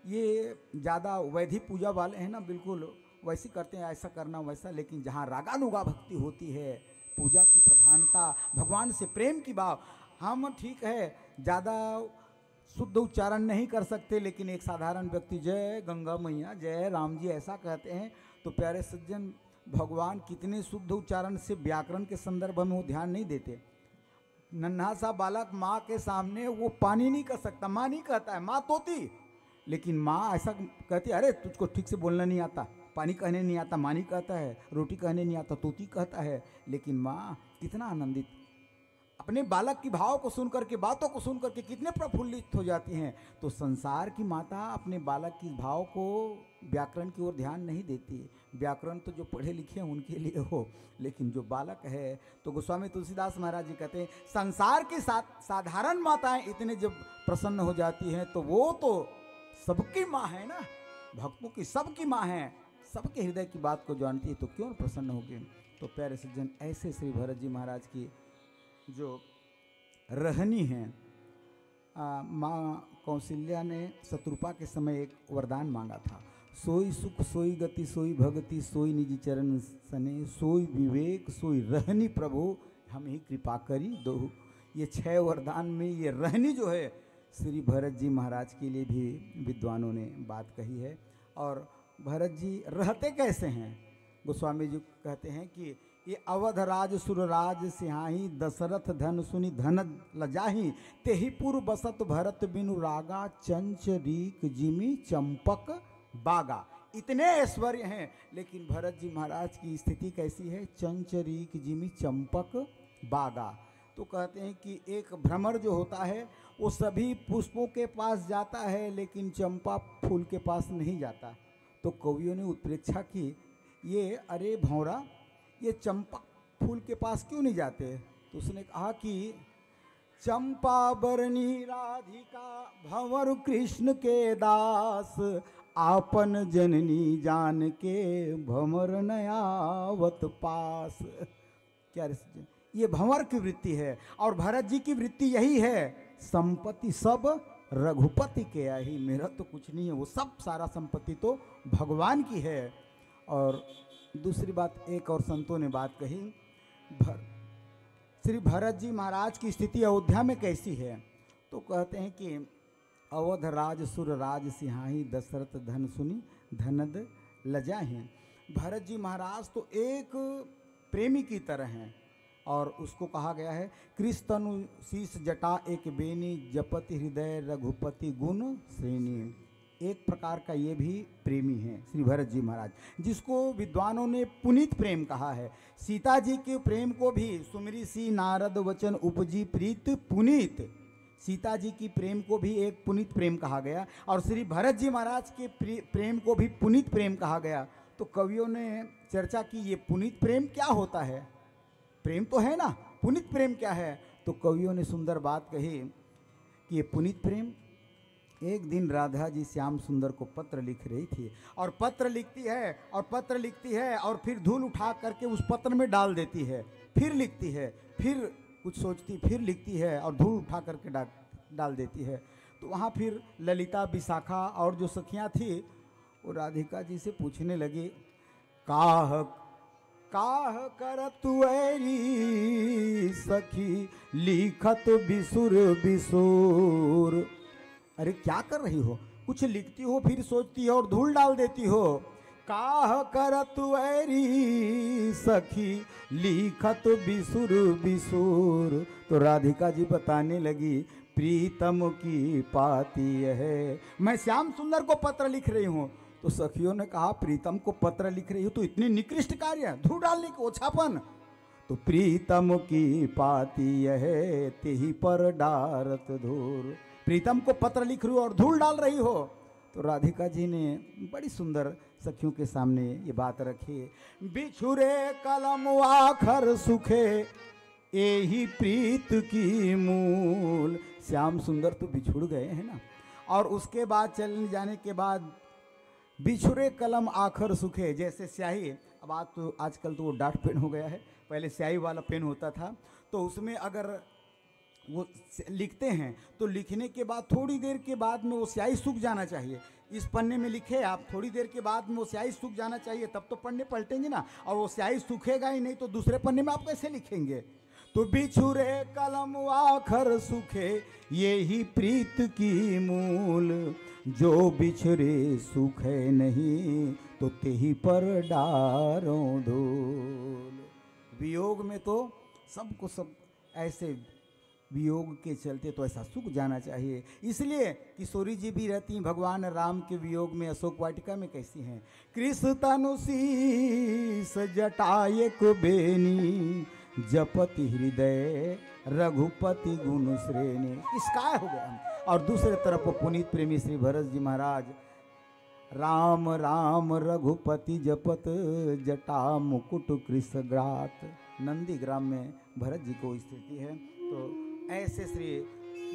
ये ज़्यादा वैधि पूजा वाले हैं ना, बिल्कुल वैसे करते हैं, ऐसा करना वैसा, लेकिन जहाँ रागानुगा भक्ति होती है, पूजा की प्रधानता, भगवान से प्रेम की भाव, हम ठीक है ज़्यादा शुद्ध उच्चारण नहीं कर सकते, लेकिन एक साधारण व्यक्ति जय गंगा मैया, जय राम जी ऐसा कहते हैं, तो प्यारे सज्जन, भगवान कितने शुद्ध उच्चारण से, व्याकरण के संदर्भ में वो ध्यान नहीं देते। नन्हा सा बालक माँ के सामने वो पानी नहीं कह सकता, माँ नहीं कहता है, माँ तोती। लेकिन माँ ऐसा कहती है, अरे तुझको ठीक से बोलना नहीं आता, पानी कहने नहीं आता, मानी कहता है, रोटी कहने नहीं आता, तोती कहता है। लेकिन माँ कितना आनंदित, अपने बालक की भाव को सुन करके, बातों को सुन करके कितने प्रफुल्लित हो जाती हैं। तो संसार की माता अपने बालक की भाव को, व्याकरण की ओर ध्यान नहीं देती। व्याकरण तो जो पढ़े लिखे हैं उनके लिए हो, लेकिन जो बालक है, तो गोस्वामी तुलसीदास महाराज जी कहते हैं, संसार की सा-, साधारण माताएं इतने जब प्रसन्न हो जाती हैं, तो वो तो सबकी माँ है ना, भक्तों की सबकी माँ है, सबके हृदय की बात को जानती है, तो क्यों प्रसन्न होगी? तो प्यारे सज्जन, ऐसे श्री भरत जी महाराज की जो रहनी है, आ, माँ कौशल्या ने शतरूपा के समय एक वरदान मांगा था, सोई सुख सोई गति सोई भगति सोई निज चरण सने, सोई विवेक सोई रहनी प्रभु, हम ही कृपा करी दो। ये छह वरदान में ये रहनी जो है, श्री भरत जी महाराज के लिए भी विद्वानों ने बात कही है। और भरत जी रहते कैसे हैं? गोस्वामी जी कहते हैं कि ये अवध राज सुर राज सिहाही, दशरथ धन सुनि धन लजाही, तेहि पुर बसत भरत बिनु रागा, चंच रीक जिमि चंपक बागा। इतने ऐश्वर्य हैं, लेकिन भरत जी महाराज की स्थिति कैसी है? चंच रीक जिमि चंपक बागा। तो कहते हैं कि एक भ्रमर जो होता है, वो सभी पुष्पों के पास जाता है, लेकिन चंपा फूल के पास नहीं जाता। तो कवियों ने उत्प्रेक्षा की, ये अरे भौरा, ये चंपा फूल के पास क्यों नहीं जाते? तो उसने कहा कि चंपा बरनी राधिका भंवर कृष्ण के दास, आपन जननी जान के भंवर न आवत पास। क्या रे सज्जन, ये भंवर की वृत्ति है और भरत जी की वृत्ति यही है, संपत्ति सब रघुपति के आही, मेरा तो कुछ नहीं है, वो सब सारा संपत्ति तो भगवान की है। और दूसरी बात, एक और संतों ने बात कही, भर, श्री भरत जी महाराज की स्थिति अयोध्या में कैसी है? तो कहते हैं कि अवध राज सुर राज सिहाही, दशरथ धन सुनि धनद लजाही। भरत जी महाराज तो एक प्रेमी की तरह हैं और उसको कहा गया है, कृष तनु शीश जटा एक बेनी, जपति हृदय रघुपति गुण श्रेणी। एक प्रकार का ये भी प्रेमी है श्री भरत जी महाराज, जिसको विद्वानों ने पुनीत प्रेम कहा है। सीता जी के प्रेम को भी सुमिरि सी नारद वचन उपजी प्रीत पुनीत, सीता जी की प्रेम को भी एक पुनीत प्रेम कहा गया और श्री भरत जी महाराज के प्रे-, प्रेम को भी पुनीत प्रेम कहा गया। तो कवियों ने चर्चा की, ये पुनीत प्रेम क्या होता है? प्रेम तो है ना, पुनीत प्रेम क्या है? तो कवियों ने सुंदर बात कही कि ये पुनीत प्रेम, एक दिन राधा जी श्याम सुंदर को पत्र लिख रही थी और पत्र लिखती है और पत्र लिखती है और फिर धूल उठा करके उस पत्र में डाल देती है, फिर लिखती है, फिर कुछ सोचती, फिर लिखती है और धूल उठा करके डा-, डाल देती है। तो वहाँ फिर ललिता, विशाखा और जो सखियाँ थी, वो राधिका जी से पूछने लगी, काह, काह करत ऐरी सखी, लिखत बिसुर बिसुर। अरे, क्या कर रही हो? कुछ लिखती हो, फिर सोचती हो और धूल डाल देती हो। काह करत ऐरी सखी, लिखत बिसुर बिसुर। तो राधिका जी बताने लगी, प्रीतम की पाती है, मैं श्याम सुंदर को पत्र लिख रही हूँ। तो सखियों ने कहा, प्रीतम को पत्र लिख रही हो तो इतनी निकृष्ट कार्य, धूल डालने की ओछापन। तो प्रीतम की पाती है, तेहि पर डारत धूर। प्रीतम को पत्र लिख रही हो और धूल डाल रही हो, तो राधिका जी ने बड़ी सुंदर सखियों के सामने ये बात रखी, बिछुरे कलम आखर सुखे, यही प्रीत की मूल। श्याम सुंदर तो बिछुड़ गए हैं ना, और उसके बाद चले जाने के बाद बिछुरे कलम आखर सुखे, जैसे स्याही, अब आज तो, आजकल तो वो डार्ट पेन हो गया है, पहले स्याही वाला पेन होता था, तो उसमें अगर वो स-, लिखते हैं तो लिखने के बाद थोड़ी देर के बाद में वो स्याही सूख जाना चाहिए। इस पन्ने में लिखे आप, थोड़ी देर के बाद में वो स्याही सूख जाना चाहिए, तब तो पन्ने पलटेंगे ना, और वो स्याही सूखेगा ही नहीं तो दूसरे पन्ने में आप कैसे लिखेंगे? तो बिछुरे कलम आखर सूखे, यही प्रीत की मूल, जो बिछुरे सूखे नहीं, तो तेही पर डारों धूल। वियोग में तो सबको सब ऐसे वियोग के चलते तो ऐसा सूख जाना चाहिए। इसलिए किशोरी जी भी रहती, भगवान राम के वियोग में अशोक वाटिका में कैसी हैं, कृष तनु शीस जटा एक बेनी, जपति हृदय रघुपति गुण श्रेणी। इसका हो गया। और दूसरे तरफ वो पुनीत प्रेमी श्री भरत जी महाराज, राम राम रघुपति जपत, जटा मुकुट कृष ग्रात। नंदीग्राम में भरत जी को स्थिति है। तो ऐसे श्री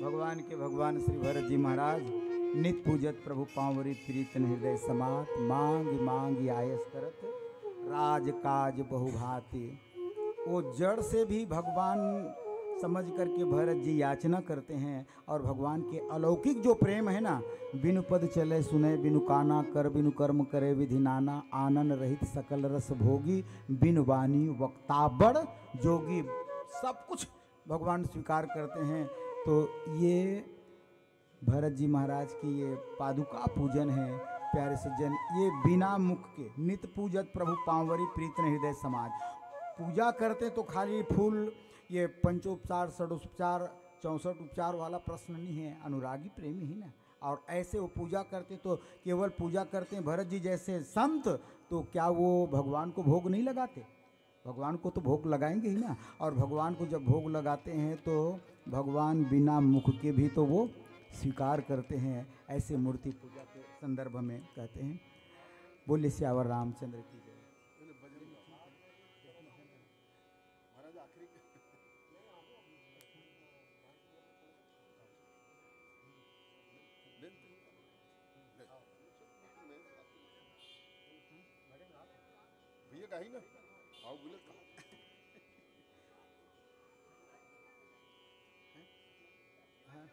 भगवान के भगवान श्री भरत जी महाराज, नित पूजत प्रभु पांवरी, प्रीतन हृदय समात, मांग मांग आयस करत, राज काज बहुभांति। वो जड़ से भी भगवान समझ करके भरत जी याचना करते हैं, और भगवान के अलौकिक जो प्रेम है ना, बिनु पद चले सुने बिनु काना, कर बिनु कर्म करे विधि नाना, आनंद रहित सकल रस भोगी, बिनु वाणी वक्ता बड़ जोगी। सब कुछ भगवान स्वीकार करते हैं। तो ये भरत जी महाराज की ये पादुका पूजन है, प्यारे सज्जन। ये बिना मुख के नित पूजत प्रभु पांवरी, प्रीतन हृदय समाज। पूजा करते तो खाली फूल, ये पंचोपचार, षडोपचार, चौसठ उपचार वाला प्रश्न नहीं है, अनुरागी प्रेमी ही ना। और ऐसे वो पूजा करते तो केवल पूजा करते हैं भरत जी जैसे संत, तो क्या वो भगवान को भोग नहीं लगाते? भगवान को तो भोग लगाएंगे ही ना। और भगवान को जब भोग लगाते हैं तो भगवान बिना मुख के भी तो वो स्वीकार करते हैं। ऐसे मूर्ति पूजा के संदर्भ में कहते हैं। बोलिए सियावर रामचंद्र की जय। महाराज आखिरी ले ले। भैया का ही ना। आओ बोले का। हाँ।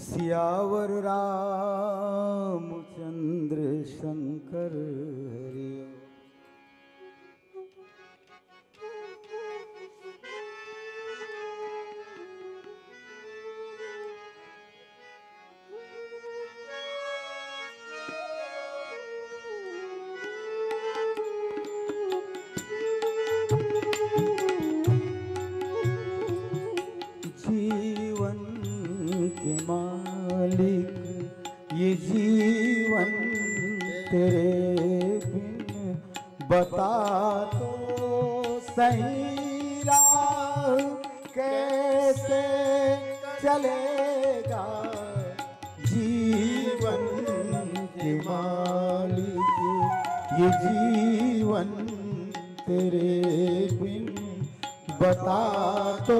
सियावर रामचंद्र शंकर हरि। जीवन के मालिक ये जीवन तेरे बिन, बता तो सही राह कैसे चलेगा। जीवन के मालिक ये जीवन तेरे बिन, बता तो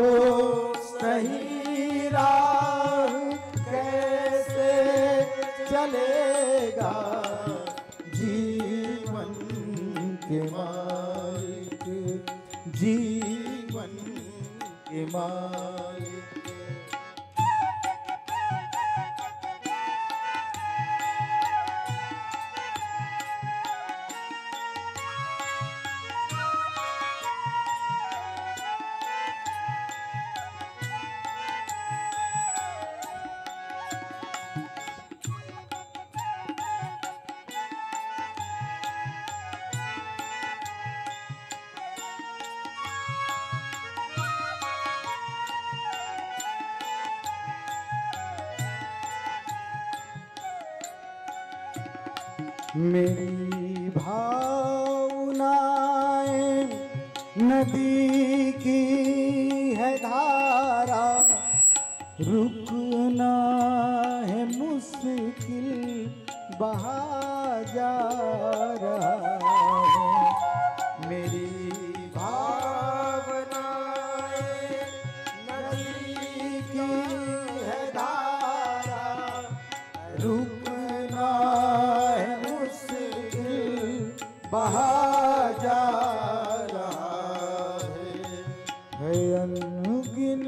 सही राह कैसे चलेगा। जीवन के मालिक, जीवन के मालिक। मेरी भावनाएं नदी की है धारा, रुकना है मुश्किल, बहा जा रहा हूँ। मेरी भावनाएं नदी की है धारा, रुकना है मुश्किल, बहा जा रहा है। है अनगिन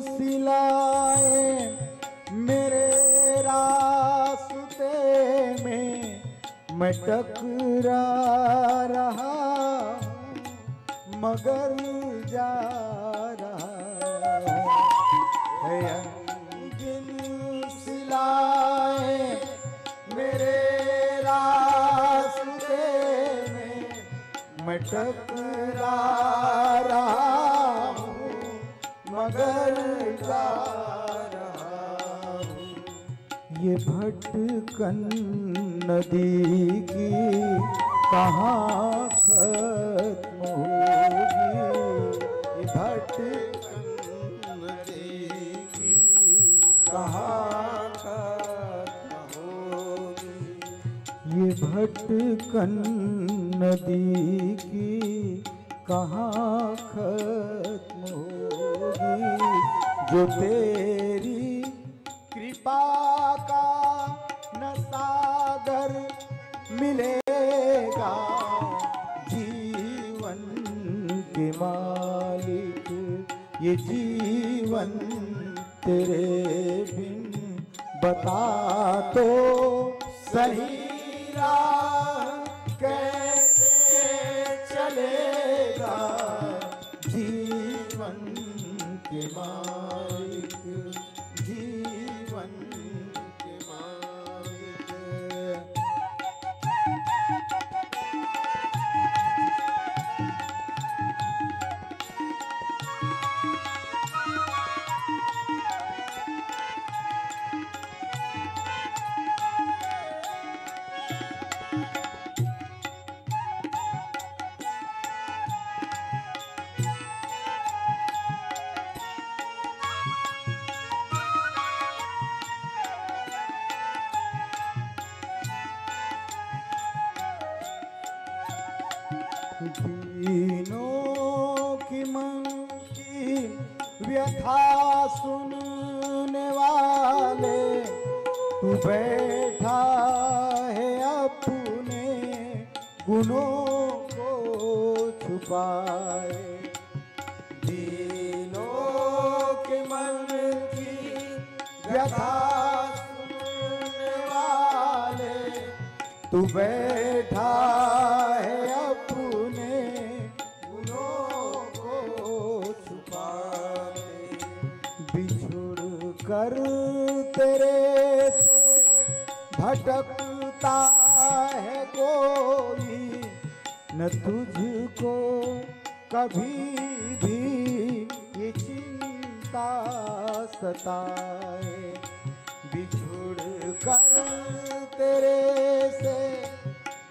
सिलाएं मेरे रास्ते में, मैं टकरा रहा हूँ मगर जा रहा हूँ। है अनगिन सिलाएं मेरे रास्ते में, मैं टकरा रहा हूँ मगर जा रहा हूँ। ये भटकन नदी की कहाँ खत्म होगी? ये भटकन नदी की कहाँ खत्म होगी? ये भटकन नदी की कहाँ खत्म होगी? जो तेरी कृपा का न सागर मिलेगा, जीवन के मालिक, ये जीवन तेरे बिन, बता तो सही, राह कैसे चलेगा जीवन के मालिक, जीवन के मालिक। दीनों की मन की व्यथा सुनने वाले, तू बैठा है अपने गुनों को छुपाए। दीनों के मन की व्यथा सुनने वाले, तू बैठा है अपने गुनों को छुपाए। बिछुड़ कर तेरे से भटकता है कोई, न तुझको कभी भी ये चिंता सताए। बिछुड़ कर तेरे से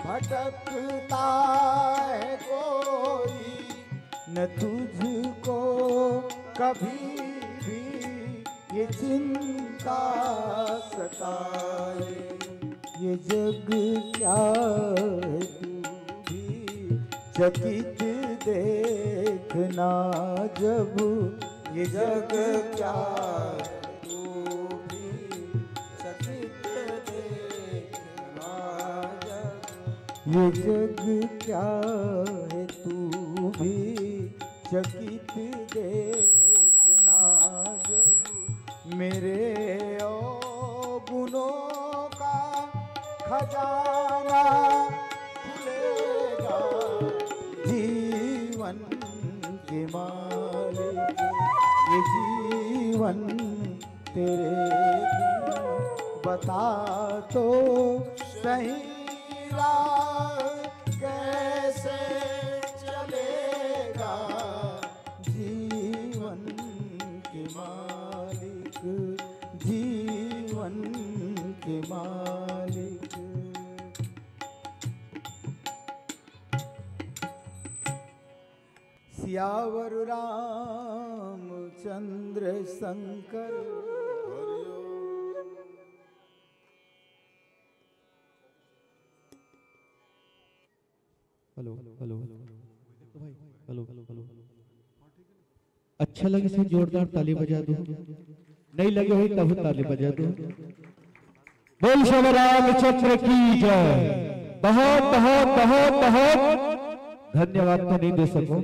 भटकता है कोई, न तुझको कभी भी ये चिंता सताए। ये जग क्या है तू भी चकित देखना जब, ये जग क्या है तू भी चकित देखना जब, ये जग क्या है तू भी चकित देखना जब, मेरे अवगुणों का खजाना खुलेगा जीवन के मालिक, ये जीवन तेरे बिन। बता तो सही, राह कैसे चलेगा जीवन के मालिक, जीवन के मालिक। यावर Ramchandra Shankar. Hello, hello, hello. अच्छा लगे से जोरदार ताली बजा दो, नहीं लगे हो तब ताली बजा दो। बोल श्री रामचंद्र की जय। बहुत बहुत बहुत बहुत धन्यवाद तो नहीं दे सको,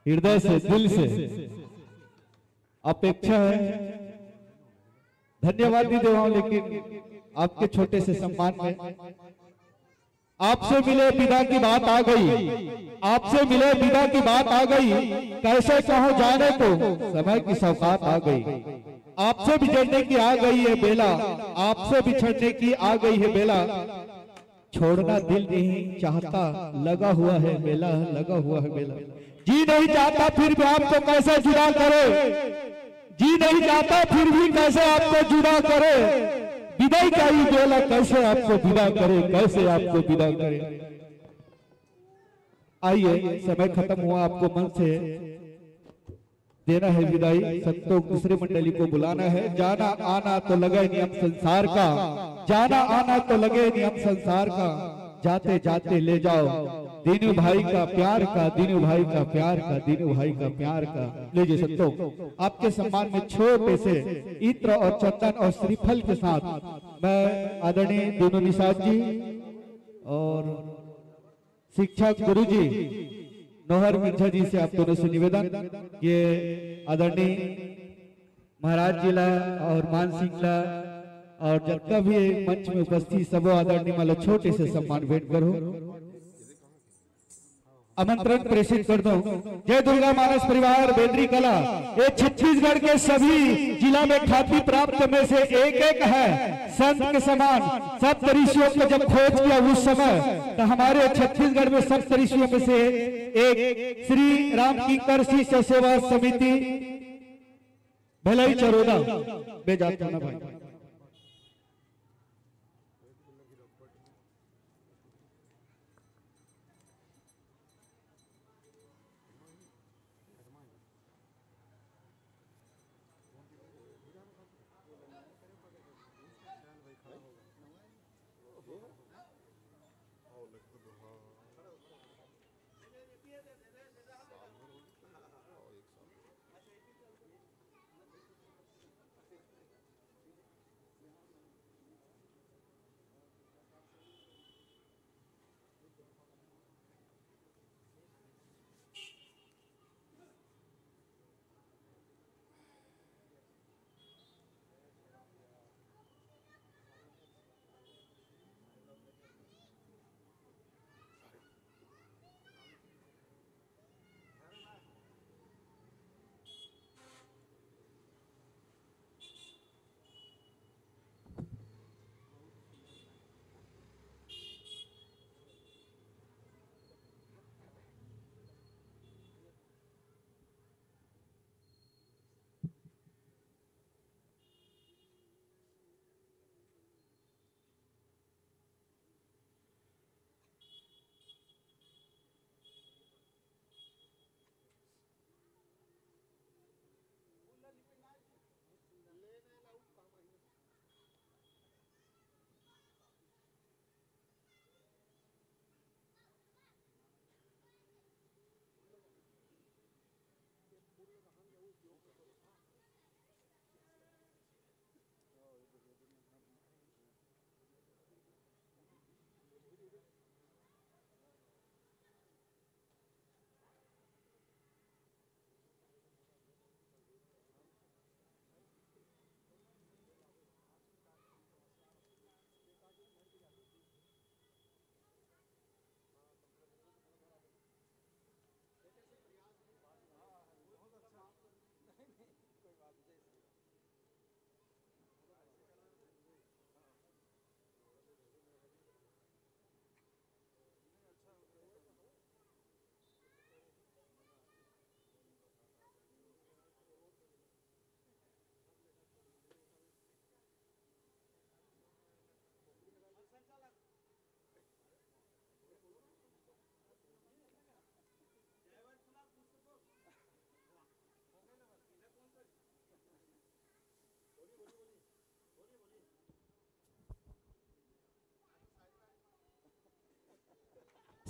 हृदय से, दिल से अपेक्षा है, धन्यवाद भी दे रहा हूं, लेकिन आपके छोटे से सम्मान में आपसे मिले विदा की बात आ गई, आपसे मिले विदा की बात आ गई। कैसे कहूं जाने को समय की सौगात आ गई। आपसे बिछड़ने की आ गई है बेला, आपसे बिछड़ने की आ गई है बेला। छोड़ना दिल नहीं चाहता, लगा हुआ है मेला, लगा हुआ है मेला। जी नहीं चाहता फिर भी आपको कैसे जुदा करे, जी नहीं चाहता फिर भी कैसे आपको जुदा करे। विदाई का ये बेला कैसे आपको विदा करे, कैसे आपको विदा करे। आइए, समय खत्म हुआ, आपको मन से देना है विदाई। संतों, दूसरे मंडली को बुलाना है। जाना आना तो लगे नियम संसार का, जाना आना तो लगे नियम संसार का। जाते जाते ले जाओ दीनू भाई का प्यार का, दीनू भाई का प्यार का, दीनू भाई का प्यार का। लीजिए संतों, आपके सम्मान में छोटे से इत्र और चंदन और श्रीफल के साथ मैं आदरणीय दीनू निषाद जी और शिक्षक गुरुजी नोहर मिर्झा जी से आप दोनों से निवेदन, ये आदरणीय महाराज जी ला और मान सिंह ला और जतका भी मंच में उपस्थित सबो आदरणीय मन ला छोटे से सम्मान भेंट करो। आमंत्रण प्रेषित कर दो। जय दुर्गा मानस परिवार बेंद्री कला, ये छत्तीसगढ़ के सभी जिला में ख्याति प्राप्त में से एक एक है। संत के समान सप्त ऋषियों को जब खोज किया उस समय, तो हमारे छत्तीसगढ़ में सप्त ऋषियों में से एक श्री राम किंकर शिष्य सेवा समिति भिलाई चरोदा में जात थाना भाई।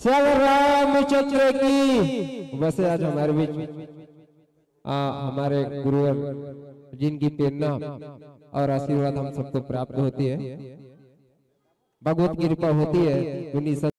बलराम चंद्र की। वैसे आज हमारे बीच आ, हमारे गुरुवर जिनकी प्रेरणा और आशीर्वाद हम सबको प्राप्त होती है, भगवत कृपा होती है, उन्हीं सब